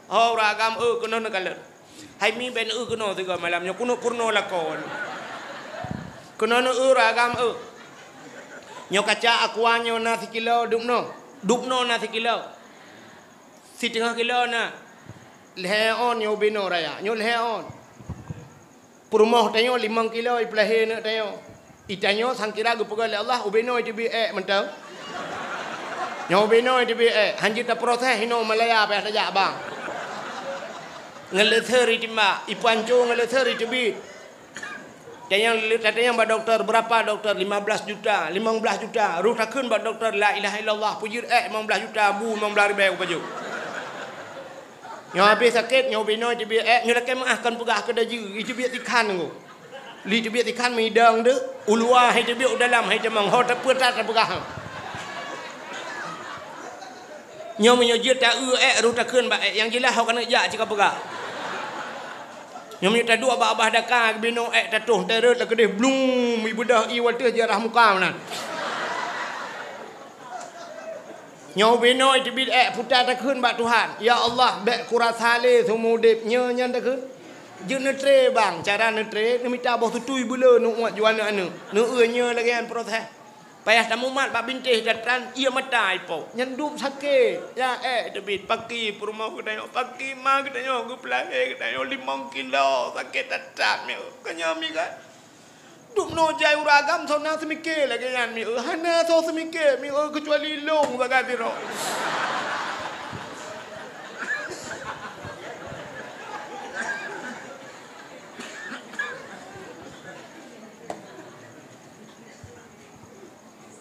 Ho, ureueng agam eu keunoe neukalon. Hai mi, bèk eu keunoe sigoe malam nyoe, keuneuk peurunoe lakoe. Keunoe neu eu ureueng agam eu. Nyoe kaca aqua nyoe na sikilo, dubnoe. Dubnoe na sikilo. Siteungoh kilo na. Lhèe ôn nyoe ubé noe raya. Nyoe lhèe ôn. Peurumoh tanyoe limong kilo ipeulahé aneuk tanyoe. Itanyoe sangkira geupeugah lé Allah, ubé noe iteubiet èk mantong. Nyoe ubé noe iteubiet èk, hanjeuet taproses inoe Malaya payah tajak bang. Ngon leuseur itimbak, ipanco ngon leuseur iteubiet. Tanyong, tatanyong bak dokto, berapa dokto? Lima belas juta, limong blaih juta. Roh takheun bak dokto, la ilaha illallah, peujeuet èk limong blaih juta, bu limong blaih ribèe kupajoh. Nyoe habéh sakét, nyoe ubé noe iteubiet èk, nyoe lakèe meu'ah kon peugah keu dajeu, iteubiet sikhan ngon. Lé iteubiet sikhan meudong deuh, u luwa hai teubiet, u dalam hai tamong, ho tapeuet that tapeugah. Nyoe meunyoe jeuet ta-eu èk, roh takheun bak èk, nyang jeulaih ho keuneuk jak cit kapeugah. Nyoe meunyoe taduek bak babah daka, geubinoe èk tatoh, teureut lakeudeh blung, ibeudôh ié watèe jarah muka meunan. Nyoe ubé noe iteubiet èk, puta takheun bak Tuhan, "Ya Allah, bèk kurasa lé seumeu udép nyoe nyan," takheun. Jeuet neutré bang, cara neutré, neumita boh sutui beuleu neuuet ju aneuk-aneuk. Neueu nyoe lagèe nyan proses. Payah tamumat bak bintéh dan tran, ié mata ipo. Nyan dum sakét. Ya, èk teubiet, paki peurumoh geutanyoe, paki ma geutanyoe, geupeulahé geutanyoe limong kilo, sakét that-that mi. Ka nyan mi kan? Dum noe jai ureueng agam soe na seumiké lagèe nyan mi, hana soe seumiké mi, keucuali lôn sagai sidroe.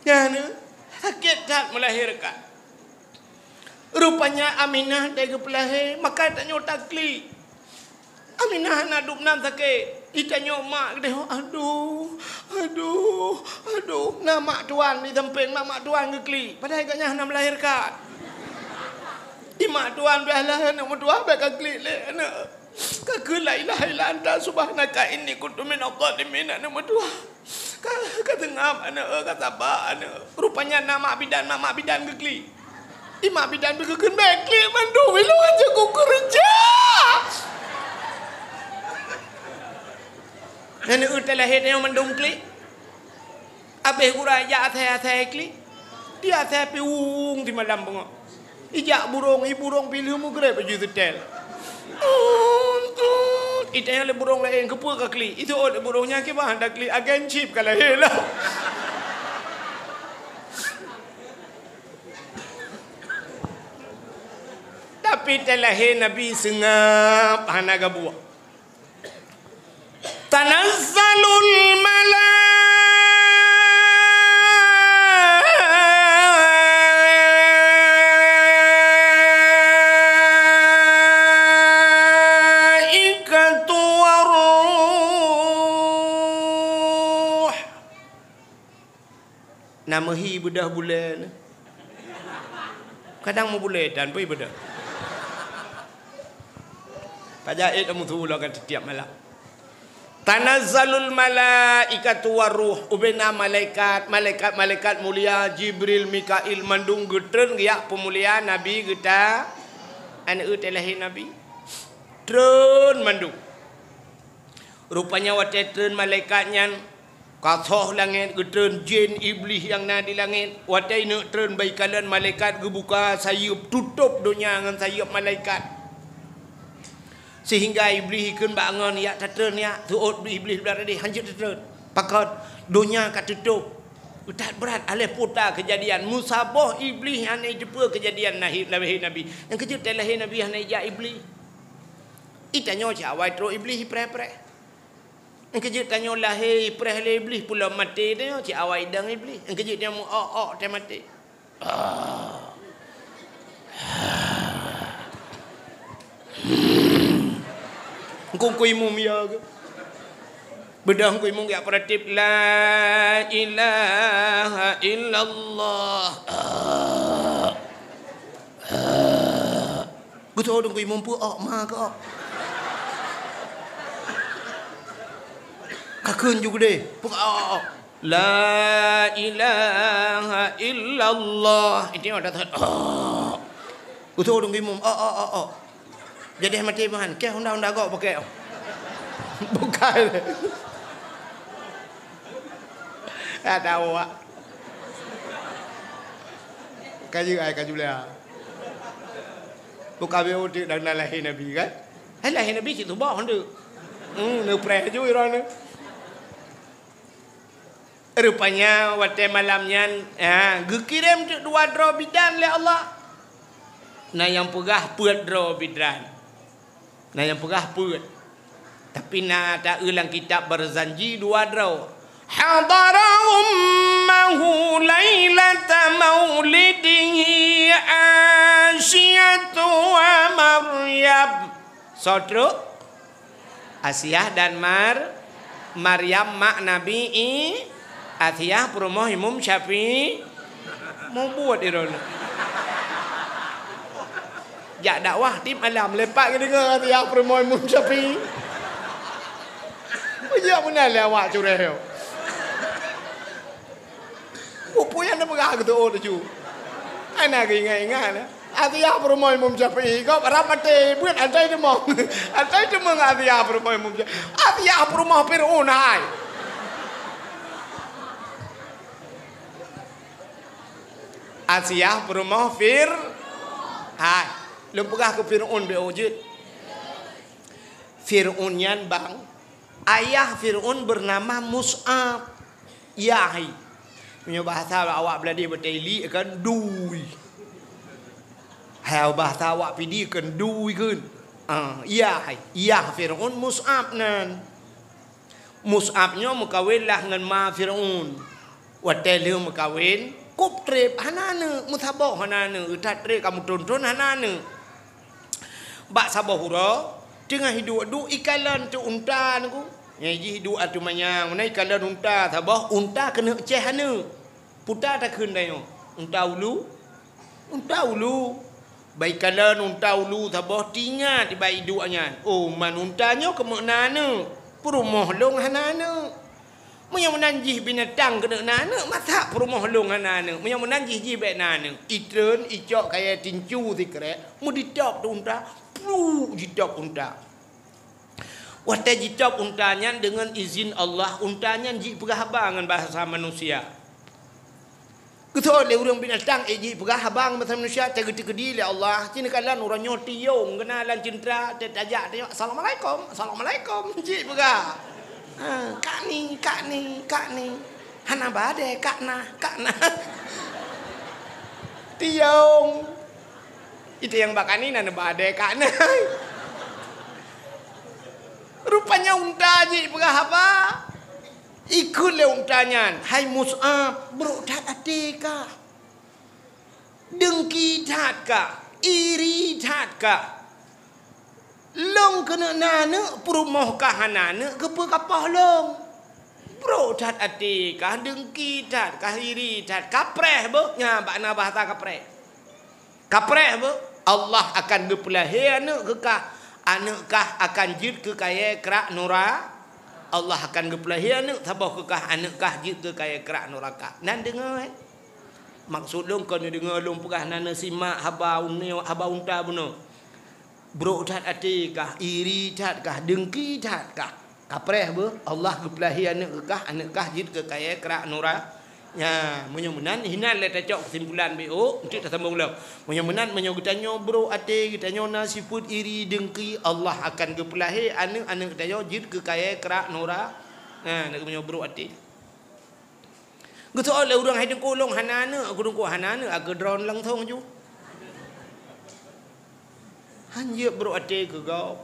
Nyan, sakét that melahirkan. Rupanya Aminah dai geupeulahé, maka tanyoe taklik. Aminah hana dum nan sakét. Itanyoe mak geudeh, "Aduh, aduh, aduh." Na mak tuan di sampéng, na mak tuan geuklik. Padahai gobnyan hana melahirkan. Di mak tuan bèk lah aneuk meutuwah bèk ka klik lé aneuk. Ka kheun, "La ilaha illa anta subhanaka inni kuntu minadh dhalimin," aneuk meutuwah. Ka, ka seungab aneuk, ka saba aneuk. Rupanya na mak bidan, na mak bidan geuklik. Di mak bidan pih geukheun, "Bèk klik mandum, ilôn hanjeuet kukeureuja." Aneuk talahé tanyoe mandum klik. Abéh gura ijak asai-asai klik. Di asai pih wung simalam beungoh. Ijak burông, i burông pih lheueh meugreb baju seutèl. Tut, tut. Itanyong lé burông laén, "Keupeue ka klik?" Iseuôt lé burông nyan, "Kiban taklik, agen chip ka lahé lom." Tapi talahé Nabi seungab hana gabuek. Tanazzalul malaikatu warruh. Na meuhi beudôh bulèe nyoe. Kadang meubulèe tan pih beudôh. Pajan ék tameusu ulang ka tiep-tiep malam. Tanazzalul malaikatu warruh, ubena malaikat, malaikat-malaikat mulia, Jibril, Mikail, mandum geutreun geujak peumulia Nabi geuta, aneuk talahé Nabi. Treun mandum. Rupanya watèe treun malaikat nyan, Ka soh langét, geutreun jén Iblih nyang na di langét. Watée ineuk treun bak ikalon, malaikat geubuka sayeuep, tutôp donya ngon sayeuep malaikat. Sehingga Iblih ikheun bak angon, "Jak tatreun, jak." Seuôt Iblih bak tadi, "Hanjeuet tatreun." Pakon? Donya ka tutôp. That brat, aléh puta keujadian. Meusaboh Iblih hana jiteupeue keujadian lahé, lahé Nabi. Nyang keujeuet teuh lahé Nabi hana jijak Iblih. Itanyoe cit awai trok Iblih ipreh-preh. Nyang keujeuet tanyoe lahé ipreh lé Iblih, pulom maté tanyoe cit awai idong Iblih. Nyang keujeuet tanyoe meu-ok-ok teuh maté. Ah. Engkong ku imum ya ke? Beudôh ku imum ya peuratif, "La ilaha illallah." Ah. Ah. Geutanyoe ku imum peu-ok ma keu-ok. Ka kheun ju geudeh. Peu-ok. La ilaha illallah. Itu ada that. Oh. Utoh dong imum. Oh, oh, oh, oh. Jadi mati bahan. Keh honda-honda gok pakai. Bukan. Ada awak. Kayu ai kaju lea. Bukan be udik dan lahé Nabi kan? Hai lahé Nabi cit tubah honda. Hmm, neupreh ju iron. Rupanya watée malam nyan, ha, geukirém teuk dua droe bidan lé Allah. Na nyang peugah peuet droe bidan. Na nyang peugah peuet. Tapi na taeu lam kitab Barzanji dua droe. Hadara ummahu lailata maulidihi Asiyatu wa Maryam. Soe trok? Asiah dan Mar-, Maryam mak Nabi I-, Asiah peurumoh Imum Syafi'i. Mubuet iron. Jak dakwah tiep malam lepak geudeungoe Asiah peurumoh Imum Syafi'i. Peujak meunan lé awak cureh nyoe. Peue nyang neupeugah geuteuôt laju. Hana geuingat-ingat. Asiah peurumoh Imum Syafi'i, gob rab maté, beuet asai teumoh. Asai teumoh Asiah peurumoh Imum Syafi'i. Asiah peurumoh Fir'aun hai. Asiah peurumoh Fir-, hai. Lôn peugah keu Fir'aun be jeuet. Fir'aun nyan bang, ayah Fir'aun bernama Mus'ab. Yah hai. Meunyoe bahasa awak Beuladeue beuteli kan dui. Hai bahasa awak Pidie kan dui kan. Ah, yah hai. Yah Fir'aun Mus'ab nan. Mus'ab nyoe meukawen lah ngon ma Fir'aun. Watée lheueh meukawen, kop treb hana aneuk, meusaboh hana aneuk, that treb ka meuthon-thon hana aneuk. Bak saboh uroe, teungoh iduek-duek ikalon teuk unta nyoe ku. Nyang jih iduek ateueh manyang, meunan ikalon unta saboh, unta keuneuk ceh aneuk. Peue takheun tanyoe? Unta ulu? Unta ulu. Bak ikalon unta ulu saboh teuingat bak iduek nyan. Oh, man unta nyoe keumeuk na aneuk. Peurumoh lôn hana aneuk. Meunyoe meunan jih binatang keuneuk na aneuk, masa peurumoh lôn hana aneuk? Meunyoe meunan jih, jih bék na aneuk. Itreun, icok kayée tincu sikrek, meuditôb teuk unta, pluk jitôb unta. Watée jitôb unta nyan deungon izin Allah, unta nyan jipeugah haba ngon bahasa manusia. Geuthon lé ureuëng binatang ék jipeugah haba ngon bahasa manusia, teugeuteukeudi lé Allah. Cit neukalon uroe nyoe tiyong geunalan ceuntra, teutajak tiyong, "Assalamualaikum, assalamualaikum," jipeugah. Ha, "Kak ni, kak ni, kak ni." Hana badée, kak na, kak na. Tiyong. Itiyong bak kak ni na neuba adée kak na. Rupanya unta jipeugah haba. Ikheun lé unta nyan, "Hai Mus'ab, brok that até kah? Deungki that kah? Iri that kah? Lôn keuneuk na aneuk, peurumoh kah hana aneuk, keupeue kapoh lôn? Brok that até kah, deungki that kah, iri that, kapreh beuh." Nyan bak na bahasa kapreh. Kapreh beuh, Allah akan geupeulahé aneuk keu kah, aneuk kah akan jeuet keu kayée krak nura-, Allah akan geupeulahé aneuk saboh keu kah, aneuk kah jeuet keu kayée krak nuraka. Nan deungoe, eh? Maksud lôn kon neudeungoe lôn peugah, na neusimak haba un-, haba unta bunoe. Brok that até kah, iri that kah, deungki that kah? Kapreh beuh, Allah geupeulahé aneuëk keu kah, aneuëk kah jeuet keu kayée krak nura. Nya, meunyoe meunan, hinan lé tacok keusimpulan B O, untuk tasambong lom. Meunyoe meunan, meunyoe geutanyoe brok até, geutanyoe na sifeuet iri, dengki, Allah akan geupeulahé aneuëk-aneuëk geutanyoe jeuet keu kayée krak nura. Nah, meunyoe brok até. Geusoe lé ureuëng hai teungku lôn hana aneuëk, aku teungku hana aneuëk, aku droe langsong ju. Hanjeuet brok até keu gob.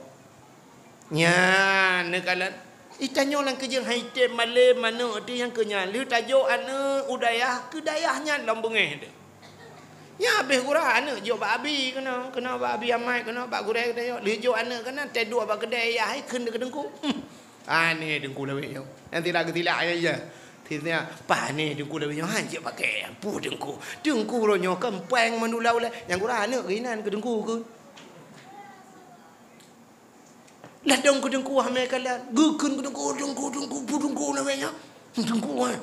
Nyan neukalon. Itanyoe lam keujeueng hai tem malem manok teuh nyang keu nyan. Lheueh tajok aneuëk u dayah, keu dayah nyan lom beungéh teuh. Nyan habéh gura aneuëk jok bak abi keunoe, keunoe bak abi amai keunoe, bak gurée geutanyoe. Lheueh jok aneuëk keunan, teuduek bak keudée yah hai kheun keu teungku. Hmm. Aneh teungku lawét nyoe. Nyang tilak geutilak ayah. Sisnya, pané teungku lawét nyoe han cit pakai. Ampun teungku. Teungku roh nyoe kan péng mandula ulée. Nyang gura aneuëk geuinan keu teungku keu. Ladong keu teungku hamé kalan. Geukheun keu teungku, teungku, teungku, pu teungku lawét nyoe. Teungku, eh.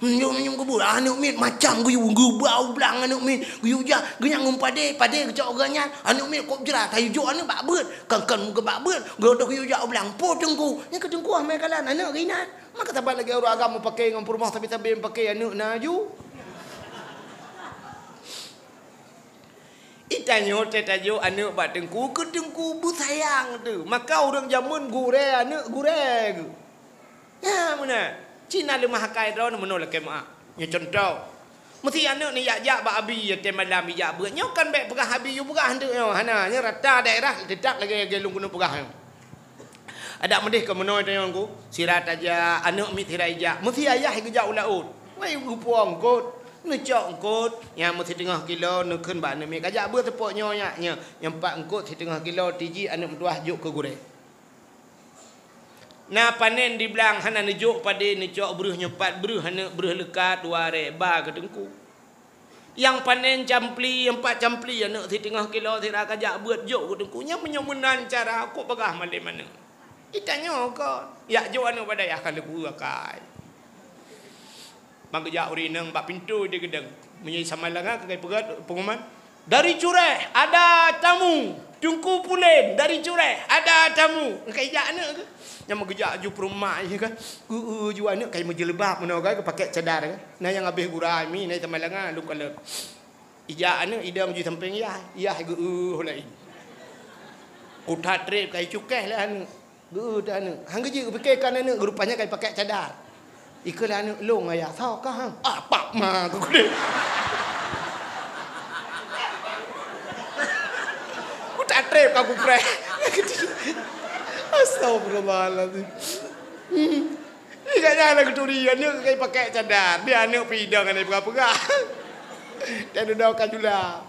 Nyoe, nyoe keubu, aneuëk miet macam geuyue, geubau blang aneuëk miet. Geuyue jak, geunyang ngon padé, padé geucok geuh nyan. Aneuëk miet kop jrat, hayeu jok aneuëk bak beuet. Kan, kan, keu bak beuet. Geuyue jak u blang, po teungku. Nyang keu teungku hamé kalan, aneuëk geuinan. Maka saban lagée ureuëng agam meupaké ngon peurumoh sabe-sabe meupaké aneuëk na ju. Itanyoe teutajok aneuëk bak teungku, keu teungku beusayang teuh. Maka ureuëng jameun gurée aneuëk gurée geuh. Nyan meunan. Cit na leumahakai droeneuh meunoe lakée meuáh. Nyoe cuntoh. Meusé aneuëk neujak-jak bak abi watée malam ijak beuet. Nyoe kan bék peugah abi yue peugah anteuk nyoe. Hana, nyoe rata daerah teutap lagée, lagée lôn keuneuk peugah nyoe. Adak meudeh keu meunoe tanyoe ku, sira tajak, aneuëk miet sira ijak. Meusé ayah geujak u laôt. Wai geupuwoe eungkot, neucok eungkot, nyang meusiteungoh kilo neukheun bak aneuëk miet. Kajak beuet teupok nyoe nyak, nyoe, nyoe pat eungkot siteungoh kilo tiji aneuëk meutuwah jok keu gurée. Na panen di blang hana neujok padé neucok breuh nyoe pat breuh aneuëk breuh leuka dua ré ba keu teungku. Nyang panen campli, nyang pat campli aneuëk siteungoh kilo sira kajak beuet jok keu teungku. Nyang meunyoe meunan cara kok peugah malem aneuëk. Itanyoe kon, yak jok aneuëk bak dayah ka leupeue akai. Ban geujak ureuëng inong bak pintoe di geudong. Meunyoe sama langa ka geupeugah pengumuman, "Dari Cureh ada tamu, Teungku Pulen dari Cureh ada tamu." Ka ijak aneuëk keuh. Nyang meugeujak ju peurumak jih kan. Geu-eu ju aneuëk kai meujeuleubat meunoe kan, geupakék cadar kan. Na nyang habéh gura mi, na sama langa lôn kalon. Ijak aneuëk idong ju sampéng yah, yah geu-eu laén. Kutat trép kai cukéh lé aneuëk. Geu-eu teuh aneuëk. Han geujeuet geupiké kan aneuëk, rupanya ka ipakék cadar. Ikeu lé aneuëk, "Lôn ayah, soe kah, ha?" "Ah, pak ma," keu kudeh. Kutat trép ka kupreh. Astagfirullahalazim. Hmm. Ih, gak nyan lah geuturi, aneuëk ka ipakék cadar. Di aneuëk pih idong hana ipeugah-peugah. Dan udah ka jula.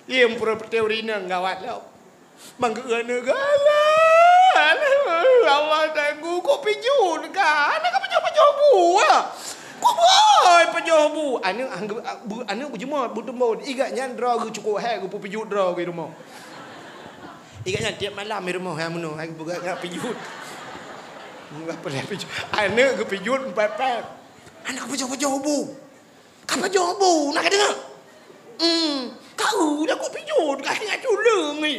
Ih, meupeureulée teori nyan gawat lom. Manggeu aneuëk galak. Allah tanggong, kok pijut kah? Hana kapajoh-pajoh bu, ah. Kok beuoi pajoh bu? Aneuëk, aneuëk beujeumot, beuteumbo. Igat nyan droe geuh cukôp hék geupeupijuet droe geuh rumoh. Igat nyan tiep malam di rumoh, hai meunoe, hai geupeugah pijut. Meupeulai pijut. Aneuëk geupijut, pép-pép. Hana kapajoh-pajoh bu. Kapajoh bu, na kadeungoe? Hmm, kau dah kok pijut, ka ingat culeueng ni.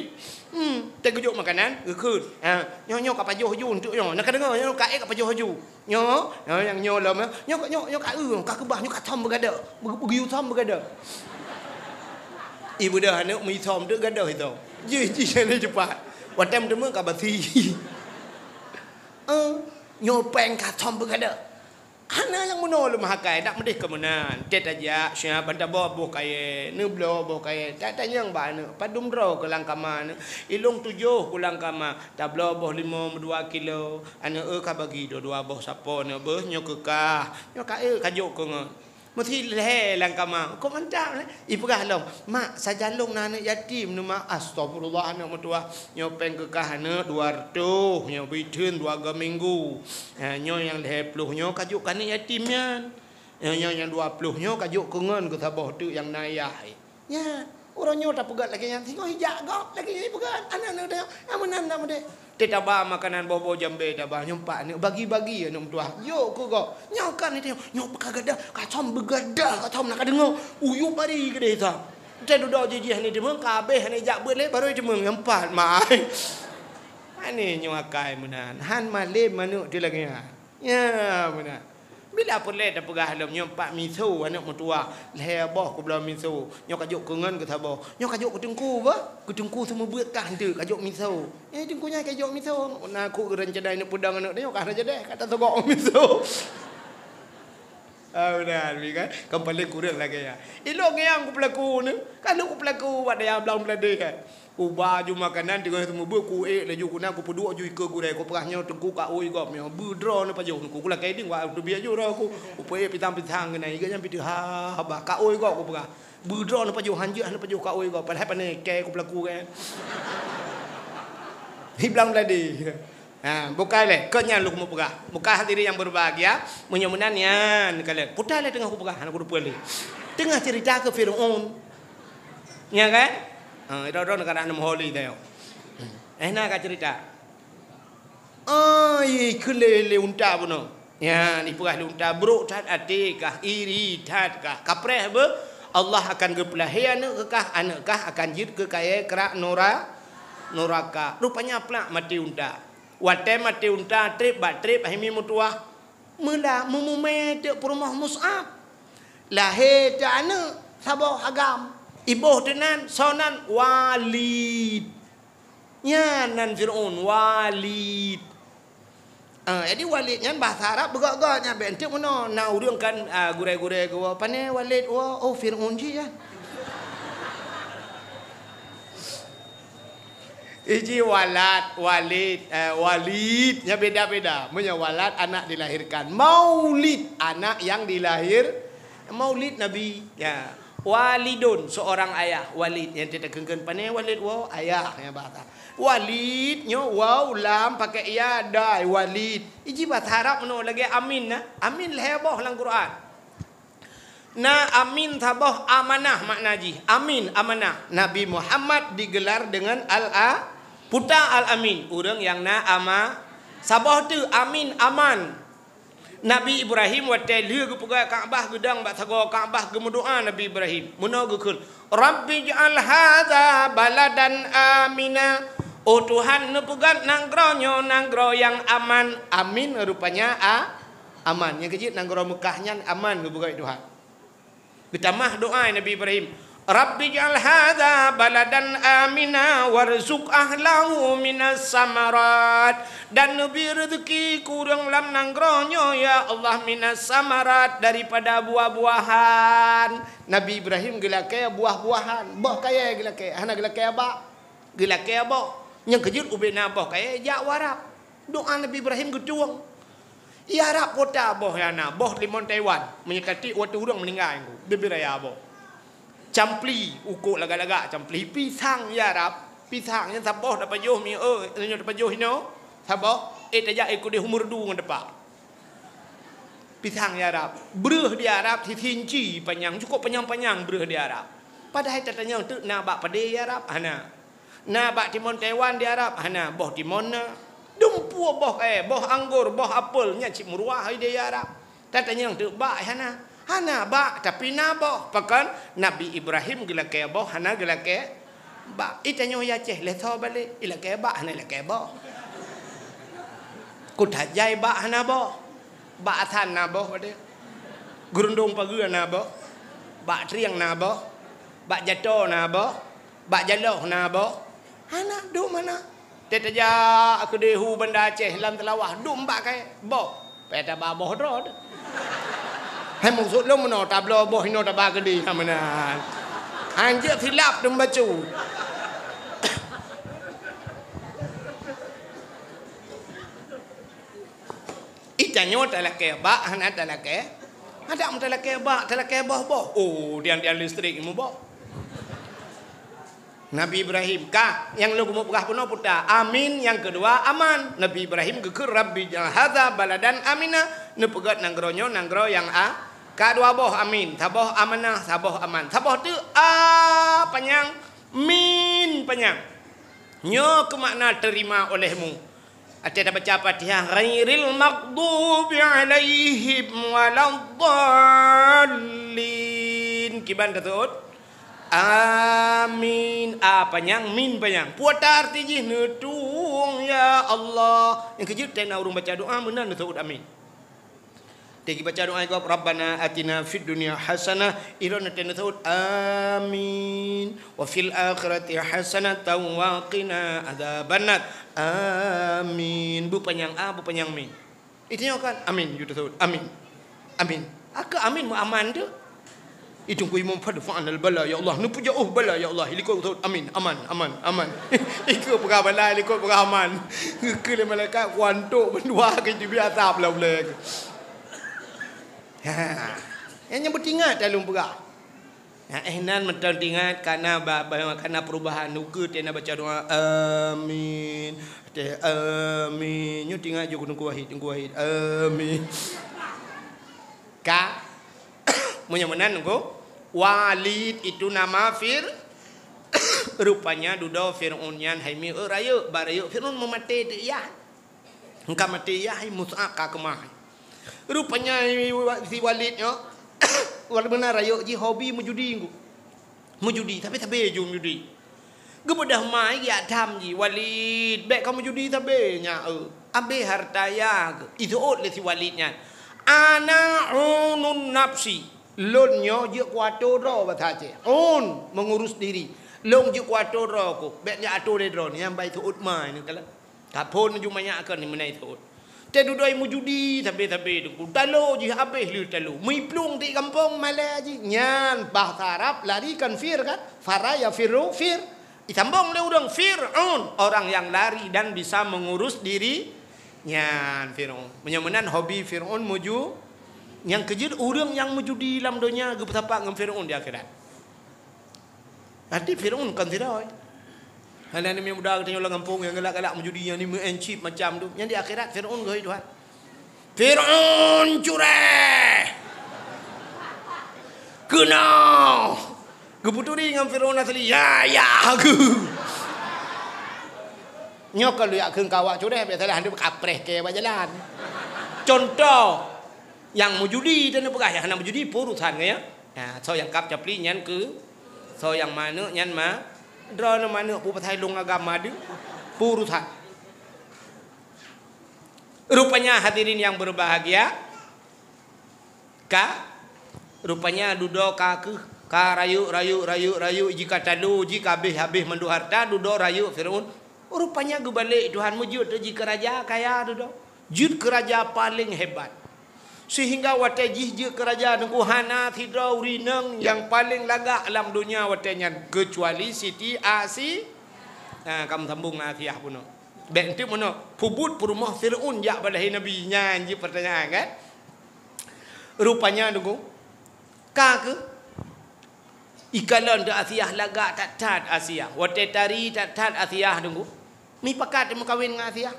Hmm, teugeujok makanan, geukheun. Ha, nyoe, nyoe kapajoh ju untuk nyoe. Na kadeungoe, nyoe ka ék kapajoh ju. Nyoe, nyoe nyang nyoe lom, nyoe, nyoe, nyoe ka eu, ka keubah, nyoe ka thom beugadôh. Beu-, beugeuyue thom beugadôh. Ih, beudoh aneuëk meuithom tu gadôh ithom. Jih, jih, jih, cepat. Watée meuteumé ka basi. Eh, nyoe péng ka thom beugadôh. Hana nyang meunoe leumahakai, dak meudeh keu meunan. Tét tajak, siab ban taboh boh kayée, neubloe boh kayée. Tatanyong bak aneuëk, padum droe keu lam kama aneuëk. Ilong tujoh keu lam kama, tabloe boh limong meudua kilo. Aneuëk eu ka bagi dua-dua boh sapo aneuëk beuh, nyoe keu kah. Nyoe ka eu ka jok keu ngon. Meusi lhée lam kama, kok mantap lé. Ipeugah lom, "Mak, sajan lôn na aneuëk yatim neu, Mak." "Astagfirullah, aneuëk meutuwah. Nyoe péng keu kah aneuëk dua reutôh, nyoe biteun dua go minggu. Ha, nyoe nyang lhée ploh nyoe ka jok keu aneuëk yatim nyan. Nyoe, nyoe nyang dua ploh nyoe ka jok keu ngon keu saboh teuk nyang na ayah." Nyan, uroe nyoe tapeugét lagée nyan, singoh ijak gob lagée nyan ipeugét. Aneuëk-aneuëk teuh, nyang meunan na meudeh. Teuh taba makanan boh-boh jambé taba, nyoe pat aneuëk bagi-bagi aneuëk meutuwah. Jok keu gob. Nyoe kan iteuh, nyoe ka gadôh, ka thom beugadôh, ka thom na kadeungoe. Uyueb bari keudeh thom. Teuh dudoe jih-jih hana iteumeung, ka habéh hana ijak beuet lé, barô iteumeung nyang pat, mai. Aneh nyoe akai meunan. Han malem manok teu lagèe nyan. Ya, meunan. Bila peureulèe tapeugah lom nyoe pat miso aneuk meutuwah, lhèe boh kubloe miso. Nyoe kajok keu ngon keu saboh. Nyoe kajok keu teungku bah. Keu teungku seumeubeuet kah enteuk kajok miso. Eh, teungku nyan kajok miso. Na keu ureueng cadai neuk peudong aneuk nyoe kah rajadeh kata sogok miso. Ah, meunan, kan? Kan paleng kureueng lagèe nyan. Ilok ngieng kupeulaku ni. Kan lôn kupeulaku bak dayah blang Bangladesh, kan? Uba ju makanan teungoh seumeubeuet, kuék laju keunan, kupeuduek ju ikeue gurèe, kupeugah nyoe teungku ka ôi gob nyoe, beudroe neupajoh neuk, kulakèe ding wak teubiet ju droe ku, kupeuék pisang-pisang keunan, iga nyan pih teuh ha, haba ka ôi gob kupeugah. Beudroe neupajoh, hanjeuet neupajoh ka ôi gob, padahai pane kèe kupeulaku kan. Hiblang Bangladesh. Ha, bukai lé, keu nyan lôn meupeugah. Bukai hadirin yang berbahagia, meunyoe meunan nyan kalon. Putai lé teungoh kupeugah, hana kuteupeu lé. Teungoh cerita keu Firaun. Nya kan? Ha, droe-droe neugara aneuk meuholi tayong. Eh, na ka cerita. Ai, keu lé, lé unta bunoe. Nyan, ipeugah lé unta, brok that até kah, iri that kah. Kapreh beuh, Allah akan geupeulahé aneuk keu kah, aneuk kah akan jeuet keu kayèe krak nura-, nuraka. Rupanya plak maté unta. Watèe maté unta, trép bak trép, hai mi meutuwah. Meula meumumé teuk peurumoh Mus'ab. Lahé teuk aneuk saboh agam. Iboh teuh nan, soe nan? Walid. Nyan nan Fir'aun, Walid. Ah, jadi Walid nyan bahasa Arab beugöt-göt nyan, bèk enteuk meunoe. Na ureueng kan, ah, gurèe-gurèe geuwoe, "Pane Walid woe?" "Oh, Fir'aun jih nyan." Iji Walad, Walid, eh, Walid, nya beda-beda. Meunyoe Walad, anak dilahirkan. Maulid, anak yang dilahir. Maulid Nabi. Ya. Walidun, seorang ayah. Walid, nyang teukeun-keun pane Walid, woe, ayah, ya, bahasa. Walid, nyoe waw, lam, pakai ya, dai, Walid. Iji bahasa Arab meunoe lagèe amin, na. Amin lhèe boh lam Quran. Na amin saboh amanah makna jih. Amin, amanah. Nabi Muhammad digelar dengan Al-A-, Puta Al-Amin. Ureueng nyang na ama-, saboh teuk amin, aman. Nabi Ibrahim watèe lheueh geupeugöt Ka'bah, geudong bak sagoe Ka'bah, geumeudoa Nabi Ibrahim. Meunoe geukheun, "Rabbi ij'al hadza baladan amina." Oh Tuhan, neupeugöt nanggroe nyoe nanggroe nyang aman. Amin rupanya a-, aman. Nyang keujeuet nanggroe Meukah nyan aman geupeugöt Tuhan. Geutamah doa Nabi Ibrahim, "Rabbi ij'al hadza baladan amina warzuq ahlahu minas samarat." Dan neubri reuzeki keu ureueng lam nanggroe nyoe, ya Allah, minas samarat, daripada buah-buahan. Nabi Ibrahim geulakèe buah-buahan, boh kayèe geulakèe, hana geulakèe bak. Geulakèe boh. Nyang keujeuet ubé na boh kayèe jak u Arab. Doa Nabi Ibrahim geutueng. I Arab kota boh nyang na, boh limon Taiwan. Meunyoe ka tiek watèe ureueng meuninggai, bibir raya boh. Campli, ukok lagak-lagak campli. Pisang i Arab, pisang nyang saboh tapajoh mi, eh, nyoe tapajoh inoe. Saboh, eh, tajak, eh, keudeh u Meureudu ngon teumpat. Pisang i Arab. Breueh di Arab sisinci panyang, cukup panyang-panyang breueh di Arab. Padahai tatanyong teuk na bak padé i Arab? Hana. Na bak timon Taiwan di Arab? Hana. Boh timon na. Dumpeue boh, eh, boh anggor, boh apel, nyan cit meuruah i di Arab. Tatanyong teuk bak? Hana. Hana bak, tapi na boh. Pakon? Nabi Ibrahim geulakèe boh, hana geulakèe bak. I tanyoe i Aceh, lhèe soe balek, ilakèe bak, hana ilakèe boh. Kutajai bak hana boh. Bak asan na boh padé. Geurundong pageue na boh. Bak trieng na boh. Bak jato na boh. Bak jaloh na boh. Hana, dum hana. Teuh tajak keudeh u Banda Aceh lam Seulawah, dum bak kayèe boh. Payah taba boh droe teuh. Hai, maksud lôn meunoe tabloe boh inoe taba keudeh, ha meunan. Hanjeuet silap dum bacut. I tanyoe talakèe bak, hana talakèe. Adak meutalakèe bak, talakèe boh-boh. Oh, tiang-tiang listrik muboh. Nabi Ibrahim, ka, nyang lôn keumeung peugah bunoe puta. Amin, nyang keudua aman. Nabi Ibrahim geukheun, "Rabbi ij'al hadza baladan amina." Neupeugöt nanggroe nyoe nanggroe nyang a-, ka dua boh amin. Saboh amanah, saboh aman. Saboh teuk a panyang, min panyang. Nyoe keuh makna terima olehmu. Watèe tabaca Fatihah, "Ghairil maghdubi 'alaihim waladdallin." Kiban taseuôt? Amin. A panyang, min panyang. Peue arti jih? Neutueng, ya Allah. Nyang keujeuet, tena ureuëng baca doa meunan neuseuôt amin. Teungoh baca doa gob, "Rabbana atina fid dunya hasanah," ilôn tena neuseuôt, "Amin. Wa fil akhirati hasanatan wa qina adzabannar. Amin." Beupanyang a, beupanyang min. Itanyoe kan, "Amin," jeuet seuôt, "Amin. Amin." Akai amin meu aman tu. Itu ku imum, "Fadfa'nal bala, ya Allah. Neupeujauh bala, ya Allah." Likot seuôt, "Amin, aman, aman, aman." Ikeu peugah bala, likot peugah aman. Geukeu lé malaikat, kuantok bandua ke jibi asab lah ulée. Ha. Nyang beutingat talung peugah. Nah, eh, nan mantong tingat kana ba-, ba-, kana perubahan. Ukeue tena baca doa, "Amin." Teh, "Amin." Nyoe tingat ju Teungku Wahid, Teungku Wahid, "Amin." Ka? Meunyoe meunan, Teungku, Walid itu nama Fir-, rupanya dudoe Fir'aun nyan hai mi, eh, rayeuk, ba rayeuk Fir'aun meumaté teuk yah. Engka maté yah, Mus'ab ka keumah. Rupanya si Walid nyoe, walaupun na rayeuk jih hobi meujudi, Teungku. Meujudi, tapi sabe ju meujudi. Geubeudôh ma, geujak tham jih, "Walid, bék kamoe meujudi sabe nyan, eu. Abéh hareuta yah keuh." Iseuôt lé si Walid nyan, "Ana unun nafsi." Lôn nyoe jeuet kuato droe, basa Aceh. Un, mengurus diri. Lôn jeuet kuato droe keuh. Bék jak ato lé droe. Nyan ban iseuôt ma nyan kalon. Ka phon ju manyak kon meunan iseuôt. Teuh dudoe meujudi sabe-sabe, Teungku. Talo jih abéh lé talo. Meuplueng di gampông malèe jih. Nyan bahasa Arab lari kan fir kan? Fara yafirru fir. Isambong lé ureuëng Fir'aun, orang yang lari dan bisa mengurus diri. Nyan Fir'aun. Meunyoe meunan hobi Fir'aun meuju-, nyang keujeuet ureuëng nyang meujudi lam donya geupeusapat ngon Fir'aun di akhirat. Nanti Fir'aun kon sidroe. Hana ni muda geutanyoe lam gampông nyang galak-galak meujudi, nyang ni meu'en chip macam tu. Nyang di akhirat Fir'aun geuhôi Tuhan. "Fir'aun cureh! Keunoe!" Geupeuturi ngon Fir'aun asli, "Ya, ya, aku." Nyoe kalau yak kheun kawak cureh, biasalah hana kapreh ke bak jalan. Contoh, nyang meujudi dan peugah, nyang hana meujudi, peue urusan ngon nyan. Nah, soe nyang kap capli nyan keu, soe nyang manök nyan ma, droeneuh manök peue pasai lôn agam ma deuh, peue urusan. Rupanya hadirin yang berbahagia, ka, rupanya dudoe ka keuh, ka rayeuk, rayeuk, rayeuk, rayeuk, jih ka talo, jih ka habéh-habéh mandum hareuta, dudoe rayeuk Fir'aun. Rupanya geubalek Tuhan meujeuet jih keu raja kaya dudoe. Jeuet keu raja paleng hebat. Sehingga watée jih jeuet keu raja Teungku, hana sidroe ureuëng inong nyang paleng lagak lam donya watée nyan, keucuali Siti Asi-, ha, ka meusambong ngon Asiah bunoe. Bék enteuk meunoe, peubuet peurumoh Fir'aun jak bak lahé Nabi, nyan jih peurtanyaan kan? Rupanya Teungku, ka keuh, ikalon teuh Asiah lagak that-that Asiah. Watée tari that-that Asiah Teungku, meupakat meukawen ngon Asiah.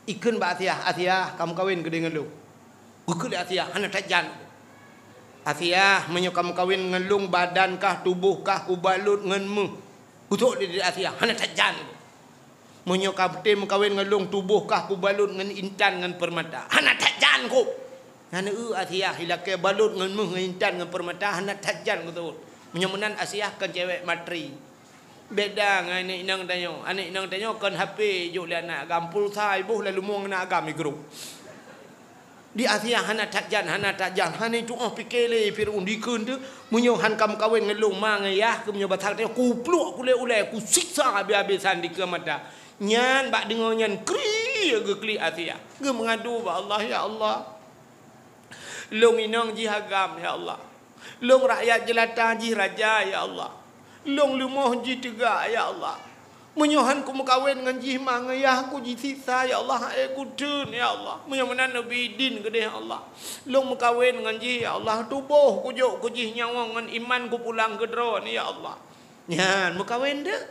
Ikheun bak Asiah, "Asiah, kameukawen keudeh ngon lôn." Geukheun lé Asiah, "Hana that jan." "Asiah, meunyoe kameukawen ngon lôn, badan kah, tuboh kah kubalot ngon méuh." Geuseuôt lé Asiah, "Hana that jan." "Meunyoe ka beutôi meukawen ngon lôn, tuboh kah kubalot ngon intan ngon peurmata." "Hana that jan kôh." "Hana eu Asiah, ilakée balot ngon méuh ngon intan ngon peurmata, hana that jan," geuseuôt. Meunyoe meunan Asiah kon cewek materi. Beda ngon aneuk inong tanyoe. Aneuk inong tanyoe kon H P jok lé aneuk agam, pulsa iboh lalu mueng aneuk agam igrôp. Di Asiah hana that jan, hana that jan, hana tu'oh pike lé Fir'aun dikeue teuh, meunyoe han kameukawen ngon lôn ma ngon yah keuh meunyoe basa teuh, kupluek kulét ulée, kusiksa habéh-habésan dikeue mata. Nyan bak deungoe nyan kri geuklik Asiah. Geumeungadu bak Allah, "Ya Allah, lôn inong jih agam, ya Allah. Lôn rakyat jeulata jih raja, ya Allah. Lôn leumoh jih teuga, ya Allah. Meunyoe han kumeukawen ngon jih ma ngon yah, kujisiksa, ya Allah, han ék kuteun, ya Allah. Meunyoe meunan neubi idin keudeh, ya Allah. Lôn meukawen ngon jih, ya Allah, tuboh kujok keu jih nyawöng ngon iman kupulang keu Droeneuh, ya Allah." Nyan meukawen teuh.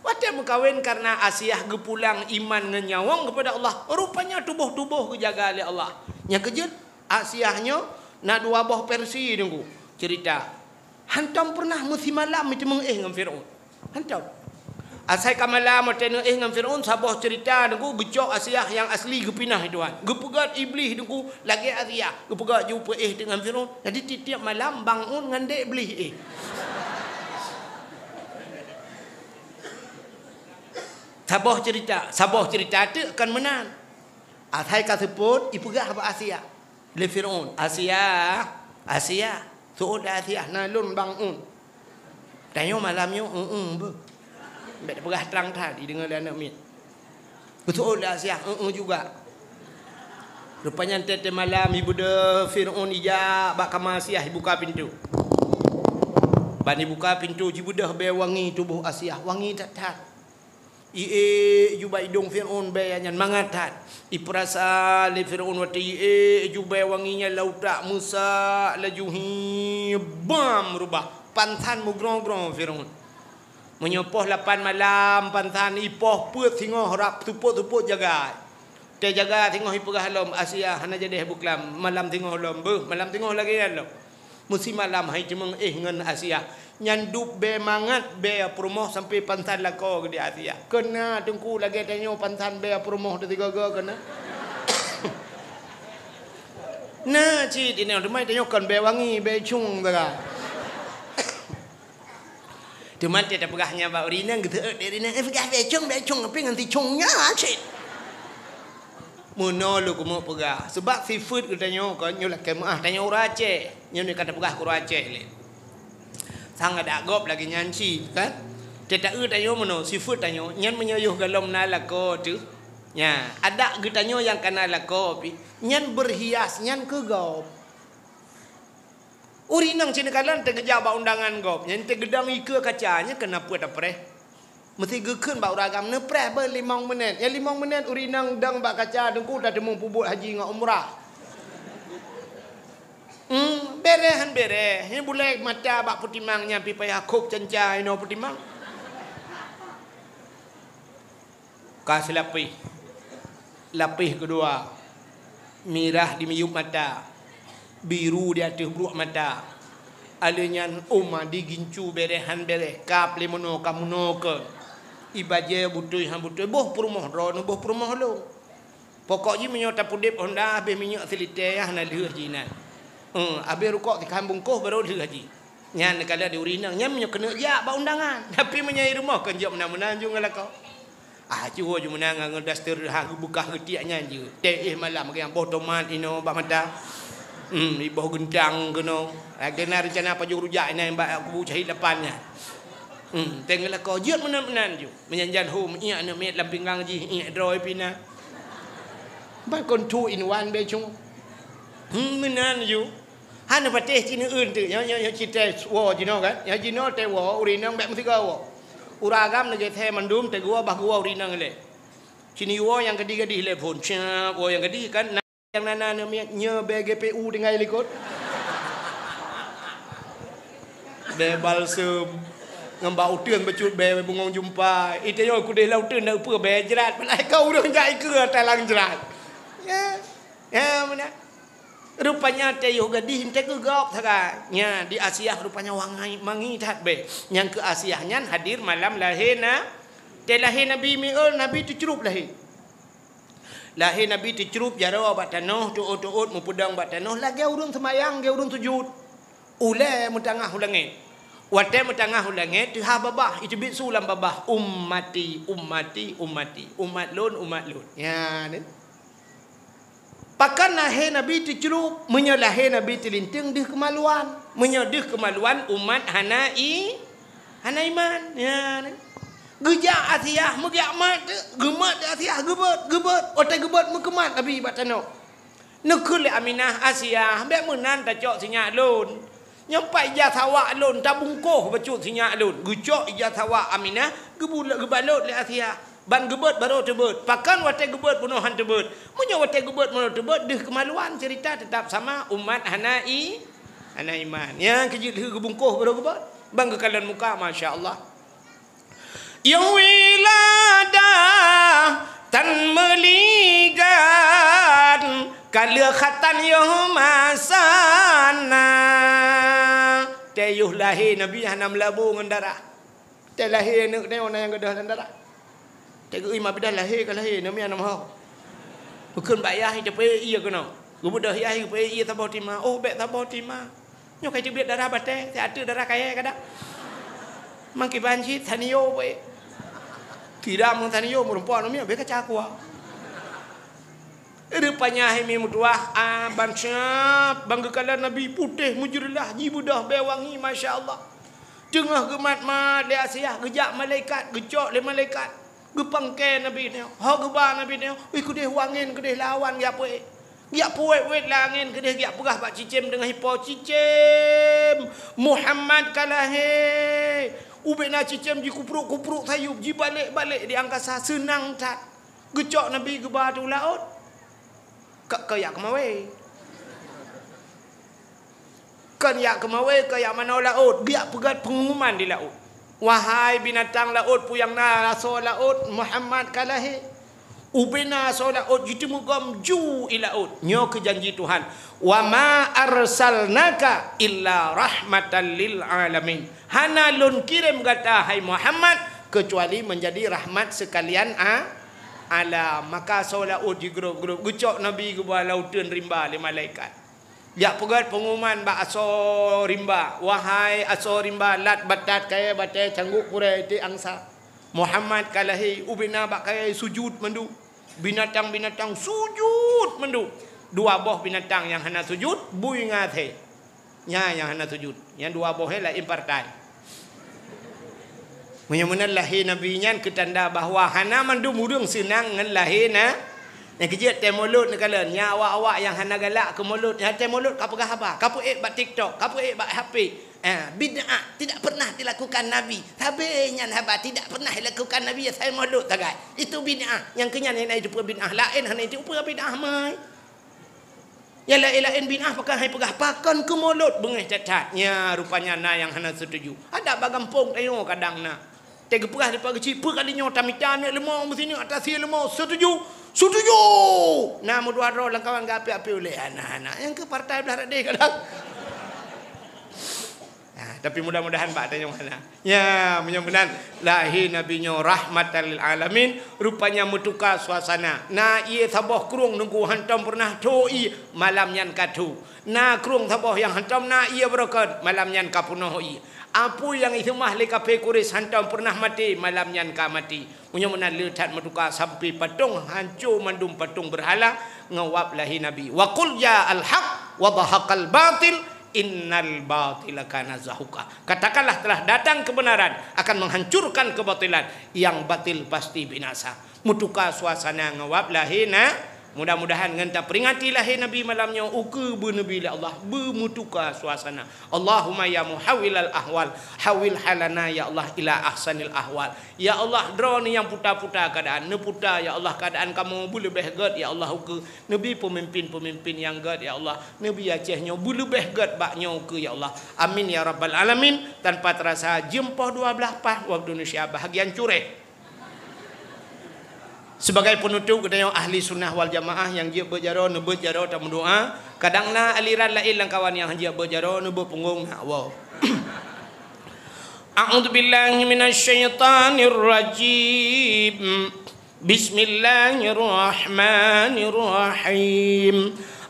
Watée meukawen kareuna Asiah geupulang iman ngon nyawöng keupada Allah, rupanya tuboh-tuboh geujaga lé Allah. Nyang keujeuet, Asiah nyoe na dua boh versi Teungku ceurita. Hantom peureunah meusimalam meuteumé éh ngon Fir'aun. Hantom. Asai ka malam watée neuéh ngon Fir'aun, saboh ceurita Teungku geucok Asiah nyang asli geupinah Tuhan. Geupeugét Iblih Teungku lagée Asiah, geupeugét ju peuéh teuk ngon Fir'aun. Jadi tieb-tieb malam bangun ngon dék Iblih éh. Saboh ceurita, saboh ceurita teuk kon meunan. Asai ka seupôt, ipeugah bak Asiah lé Fir'aun, "Asiah, Asiah, seuôt lé Asiah, na lôn bang ôn." Tanyoe malam nyoe, "Eu-eu beuh." Bèk tapeugah trang that, ideungoe lé aneuk miet. Geuseuôt lé Asiah, "Eu-eu juga." Rupanya teuntèe malam, ibeudôh Fir'aun ijak bak kama Asiah, ibuka pintoe. Ban ibuka pintoe, jibeudôh bèe wangi tuboh Asiah, wangi that-that. Iék ju bak idông Fir'aun bèe nyan mangat that. Ipeurasa lé Fir'aun watèe iék ju bèe wangi nyan lam utak, meusak laju hi, bam, reubah. Pansan meugrong-grong Fir'aun. Meunyoe poh lapan malam pansan, ipoh peuet singoh rab seupôt-seupôt jaga. Teujaga singoh ipeugah lom, "Asiah, hana jadeh beuklam, malam singoh lom beuh, malam singoh lagèe nyan lom." Meusimalam hai teumeung éh ngon Asiah. Nyan dub bèe mangat bèe peurumoh sampoe pansan lakoe geuh di Asiah. Keu na teungku lagèe tanyoe pansan bèe peurumoh teusigoe-goe keu na. Na cit inong teumai tanyoe kon bèe wangi, bèe cung sagai. Teuma teuh tapeugah nyan bak ureueng inong, geuseuôt lé ureueng inong, "Eh, peugah bèe cung, bèe cung, tapi ngon si cung nyan cit." Meunoe lôn keumeung peugah, seubab sifeuet geutanyoe kon nyoe lakèe meu'ah, tanyoe ureueng Aceh. Nyoe ka tapeugah keu ureueng Aceh lé. Sang adak gob lagèe nyan cit, kan? Teuta-eu tanyoe meunoe, sifeuet tanyoe, nyan meunyoe yoh golom na lakoe teuh. Nya, adak geutanyoe nyang kana lakoe pih, nyan beurhias, nyan keu gob. Ureueng inong sineuk kalon teugeujak bak undangan gob, nyan teugeudong ikeue kaca, nyan keuneuk peue tapreh. Meusti geukheun bak ureueng agam neupreh beuh limong menit. Nyan limong menit ureueng inong dong bak kaca, teungku tateumeung peubuet haji ngon umrah. Hmm, bèrèh han bèrèh. Nyan bulèe mata bak peutimang nyan pih payah khôb canca inoe peutimang. Ka seulapéh. Lapéh keudua, mirah di miyueb mata, biru di ateueh bruek mata. Alheuh nyan ôma di gincu bèrèh han bèrèh, kab lé meunoe ka meunoe keu. Ibajèe beutôi han beutôi, boh peurumoh droeneuh, boh peurumoh lôn. Pokok jih meunyoe tapeudeb honda habéh minyeuk silitée, hana lheueh jih inan. Eh, habéh rukok sikhan bungkôh barô lheueh jih. Nyan neukalon di ureueng inong, nyan meunyoe keuneuk jak bak undangan. Tapi meunyoe i rumoh kon jok meunan-meunan ju ngon lakoe. Ah, cuho ju meunan ngon daster ha geubeukah geutiek nyan jeuet. Teuh malam lagèe nyan boh tomat inoe bak mata. Hmm, iboh geuntang keunoe. Lagèe na reuncana pajoh rujak inan bak kubu syahid lapan nyan. Hmm, teuh ngon lakoe jeuet meunan-meunan ju. Meunyan jan hom iék aneuk miet lam pinggang jih, iék droe pih na. Ban kon two in one bèe cung. Hmm, meunan ju. Hana patéh ci neueun teuk, nyoe, nyoe, nyoe ci teuh woe jinoe kan? Nyoe jinoe teuh woe, ureueng inong bèk meusigoe woe. Ureueng agam neugeuthèe mandum teuh geuwoe bah geuwoe ureueng inong ilèe. Ci neuwoe nyang gadih-gadih ilèe phôn, cak woe nyang gadih kan, na nyang na na neumiet nyoe bèe G P U tinggai likot. Bèe balsem, ngon bak uteuen bacut bèe bungong jumpa. Ita nyoe kudeh lam uteuen na upeue bèe jrat, mana ka ureueng jak ikeue talang jrat. Ya. Ya, meunan. Rupanya teuh yoh gadih teuh keu gob sagai. Nya, di Asiah rupanya wangai mangi that bèe. Nyang keu Asiah nyan hadir malam lahé na-, teuh lahé Nabi Mi'raj, Nabi teucrup lahé. Lahé Nabi teucrup jaroe bak tanoh, teuôt-teuôt meupeudong bak tanoh, lagèe ureueng seumayang, lagèe ureueng sujut. Ulèe meutangah u langèt. Watèe meutangah u langèt, teuhah babah, iteubiet su lam babah, "Ummati, ummati, ummati." Umat lôn, umat lôn. Nya, ni. Pakon lahé Nabi teucrup, meunyoe lahé Nabi teulinteung deuh keumaluan. Meunyoe deuh keumaluan, umat hana i-, hana iman. Nya, ni. Geujak Asiah, meugeumat teuk, geumat teuk Asiah, geubeuet, geubeuet. Watèe geubeuet, meukeumat Nabi bak tanoh. Neukheun lé Aminah, "Asiah, bèk meunan tacok sinyak lôn. Nyoe pat ija sawak lôn, tabungkôh bacut sinyak lôn." Geucok ija sawak Aminah, geubula-, geubalot lé Asiah. Ban geubeuet barô teubeuet. Pakon watèe geubeuet bunoe han teubeuet? Meunyoe watèe geubeuet bunoe teubeuet, deuh keumaluan, ceurita teutap sama, umat hana i-, hana iman. Nyang keu jeuet lheueh geubungkôh barô geubeuet. Ban geukalon muka, masya Allah. Yoh wiladah tan meuligan, ka lheueh khatan yoh masa na. Teuh yoh lahé Nabi hana meulabô ngon darah. Teuh lahé aneuk teuh na nyang gadôh lam darah. Teuh geuh i ma bidah lahé ka lahé, namian na meuho. Geukheun bak yah, "Ita peuék ié keunoe." Geubeudôh yah, "Ita peuék ié saboh tima." "Oh, bèk saboh tima. Nyoe ka iteubiet darah batèe, siat teuk darah kayèe kadang." Mangkiban cit, sanio peuék. Idam ngon taniyom meurumpok namiet bèk kaca kuah. Rupanya hai mi meutuah, ah, ban siap, ban geukalon Nabi putéh meujeulaih, jibeudôh bèe wangi, masya Allah. Teungoh geumat-mat lé Asiah, geujak malaikat, geucok lé malaikat, geupangkée Nabi nyoe, ho geuba Nabi nyoe, "Ih, keudeh wangen, keudeh lawan geujak peuék." Geujak peuwét-wét lé angén, keudeh geujak peugah bak cicém deungon ipo, "Cicém, Muhammad ka lahé!" Ubena cicém jikupruk-kupruk sayup, jibalek-balek di angkasa, seunang that. Geucok Nabi geuba u laôt. Ka, ka jak keumawé. Kon jak keumawé, kon jak manoe laôt, geujak peugét peungumuman di laôt. "Wahai binatang laôt, peue nyang na asoe laôt, Muhammad ka lahé." Ubena asoe laôt jiteumeugom ju i laôt. Nyoe keuh janji Tuhan, "Wa ma arsalnaka illa rahmatan lil alamin." Hana lôn kirém gata, hai Muhammad, keucuali meunjadi rahmat seukalian a-, alam. Maka asoe laôt jigrôp-grôp, geucok Nabi geuba lam uteuen rimba lé malaikat. Jak peugét peungumuman bak asoe rimba, "Wahai asoe rimba, Lat, Batat, Kayée, Batée, Cangguek, Purée, Iték, Angsa, Muhammad ka lahé." Ubena bak kayée sujut mandum. Binatang-binatang sujut mandum. Dua boh binatang nyang hana sujut, bui ngon asèe. Nyan nyang hana sujut. Nyang dua boh nyan laén partai. Meunyoe meunan lahé Nabi nyan keu tanda bahwa hana mandum ureuëng seunang ngon lahé na-, nyang keujeuet tée mulod neukalon. Nyan awak-awak nyang hana galak keu mulod, nyan tée mulod ka peugah haba, ka peuék bak TikTok, ka peuék bak H P. Ah, bid'ah tidak pernah dilakukan Nabi. Sabe nyan haba tidak pernah dilakukan Nabi, asai mulod sagai. Itu bid'ah. Nyang keu nyan hana jiteupeue bid'ah, laén hana jiteupeue bid'ah mai. Nyang laén-laén bid'ah pakon hai peugah, pakon keu mulod beungéh that-that. Nya, rupanya na nyang hana setuju. Adak bak gampông tanyoe kadang na. Teuh geupeugah dipat geuchik, peue kali nyoe tamita aneuk leumo meusineuk atas sie leumo, setuju? Setuju! Na meudua droe lam kawan geuapi-api ulée aneuk-aneuk. Nyang keu partai blah radeh kadang. Nah, tapi mudah-mudahan bak tanyoe hana. Nya, meunyoe meunan, lahé Nabi nyoe rahmatan lil alamin, rupanya meutuka suasana. Na ié saboh krueng teungku hantom peureunah tho ié, malam nyan ka tho. Na krueng saboh nyang hantom na ié beureukat, malam nyan ka peunoh ié. Apui nyang iseumah lé kafé Quraisy hantom peureunah maté, malam nyan ka maté. Meunyoe meunan le that meutuka sampai patong hanco mandum patong beurhala ngon wab lahé Nabi. "Wa qul ja'al haq wa zahaqal batil, innal batila kana zahuqa." Katakanlah, "Telah datang kebenaran, akan menghancurkan kebatilan. Yang batil pasti binasa." Meutuka suasana ngon wab lahé na-, mudah-mudahan ngon taperingati lahé Nabi malam nyoe ukeue beuneubi lé Allah, beumeutuka suasana. Allahumma ya muhawwilal ahwal, hawwil halana ya Allah ila ahsanil ahwal. Ya Allah, Droeneuh nyang puta-puta keuadaan, neuputa ya Allah keuadaan kamoe beuleubeh gét ya Allah ukeue. Neubi peumimpin-peumimpin nyang gét ya Allah. Neubi Aceh nyoe beuleubeh gét bak nyoe ukeue ya Allah. Amin ya rabbal alamin. Tanpa terasa jeuem poh dua blaih paih waktu Indonesia bahagian cureh. Sebagai penutup, geutanyoe ahli sunnah wal jamaah nyang jeuet beuet jaroe, neubeuet jaroe tameudoa. Kadang na aliran laén lam kawan nyang jeuet beuet jaroe, neubeuet punggong na woe. A'udzubillahi minasyaitonirrajim. Bismillahirrahmanirrahim.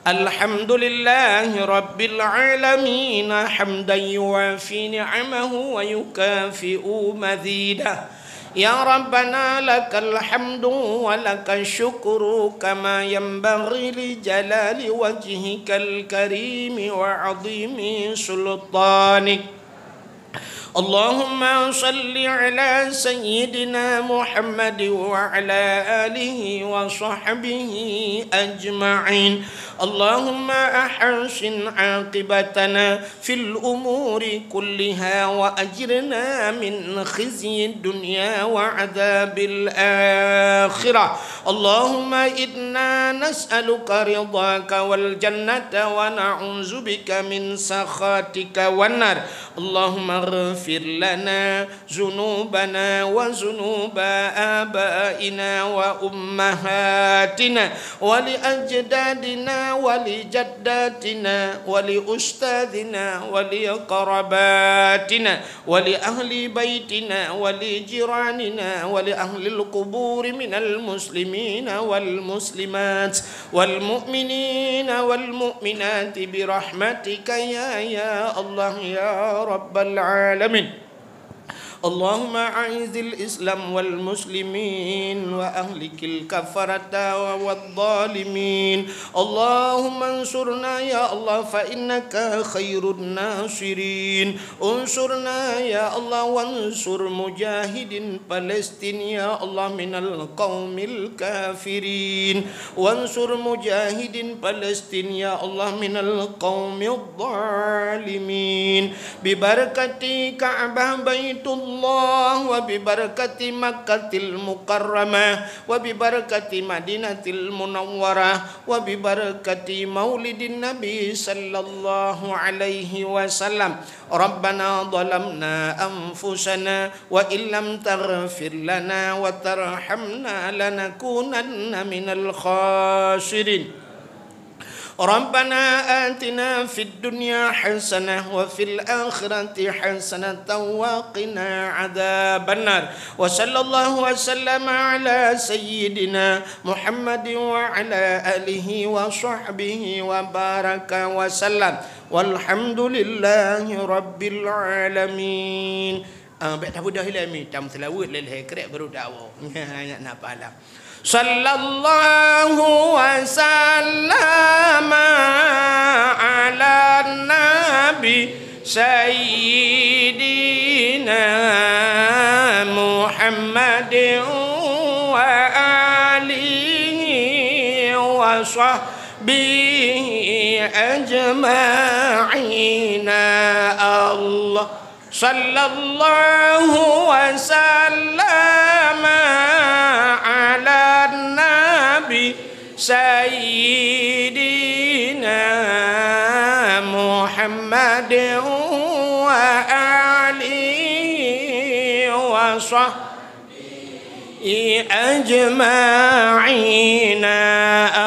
Alhamdulillahi rabbil alamin, hamdan yuwafi ni'amahu wa yukafi'u mazidah. Ya Rabbana, lakal hamdu wa lakash syukru, kama yanbaghi li jalali wajhikal karimi wa azimi sultanik. Allahumma salli ala sayyidina Muhammad wa ala alihi wa sahbihi ajma'in. Allahumma ahsin aqibatana fil umuri kulliha wa ajirna min khizyid dunya wa adzabil akhirah. Allahumma inna nas'aluka ridhaka wal jannata wa na'udzubika min sakhatika wan nar. Allahumma ighfir lana zunubana wa zunuba abaina wa ummahatina wa li ajdadina wa li jaddatina wa li ustadzina wa li qarabatina wa li ahli baitina wa li jiranina wa li ahlil quburi minal muslimina wal muslimat wal mu'minina wal mu'minati bi rahmatika ya, ya Allah ya rabbal alamin. اللهم أعز الإسلام والمسلمين وأهلك الكفرة والظالمين. اللهم انصرنا يا الله فإنك خير الناصرين. انصرنا يا الله وانصر مجاهدين فلسطين يا الله من القوم الكافرين. وانصر مجاهدين فلسطين يا الله من القوم الظالمين. ببركة كعبة بيت الله وببركة مكة المكرمة وببركة مدينة المنورة وببركة مولد النبي صلى الله عليه وسلم. ربنا ظلمنا أنفسنا وإن لم تغفر لنا وترحمنا لنكونن من الخاسرين. ربنا آتنا في الدنيا حسنة وفي الآخرة حسنة وقنا عذاب النار. وصلى الله وسلم على سيدنا محمد وعلى آله وصحبه وبارك وسلم. والحمد لله رب العالمين. Ah, bèk tabeudôh ilèe mi, tam seulaweuet lé lhèe krek baru dakwah. Nyan na pahala. صلى الله وسلم على النبي سيدنا محمد وآله وصحبه أجمعين. الله صلى الله وسلم على النبي سيدنا محمد وآله وصحبه أجمعين.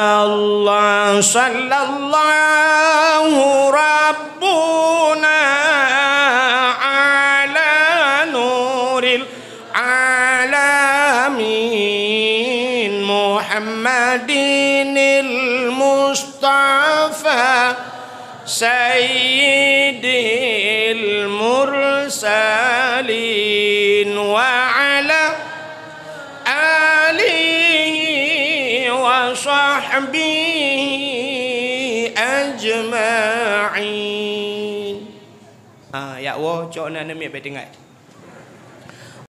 الله صلى الله ربنا على نور العالمين محمد المصطفى سيد المرسلين وعلى آله وصحبه أجمعين. Ha, jak woe, cok na aneuk miet bèk teuingat.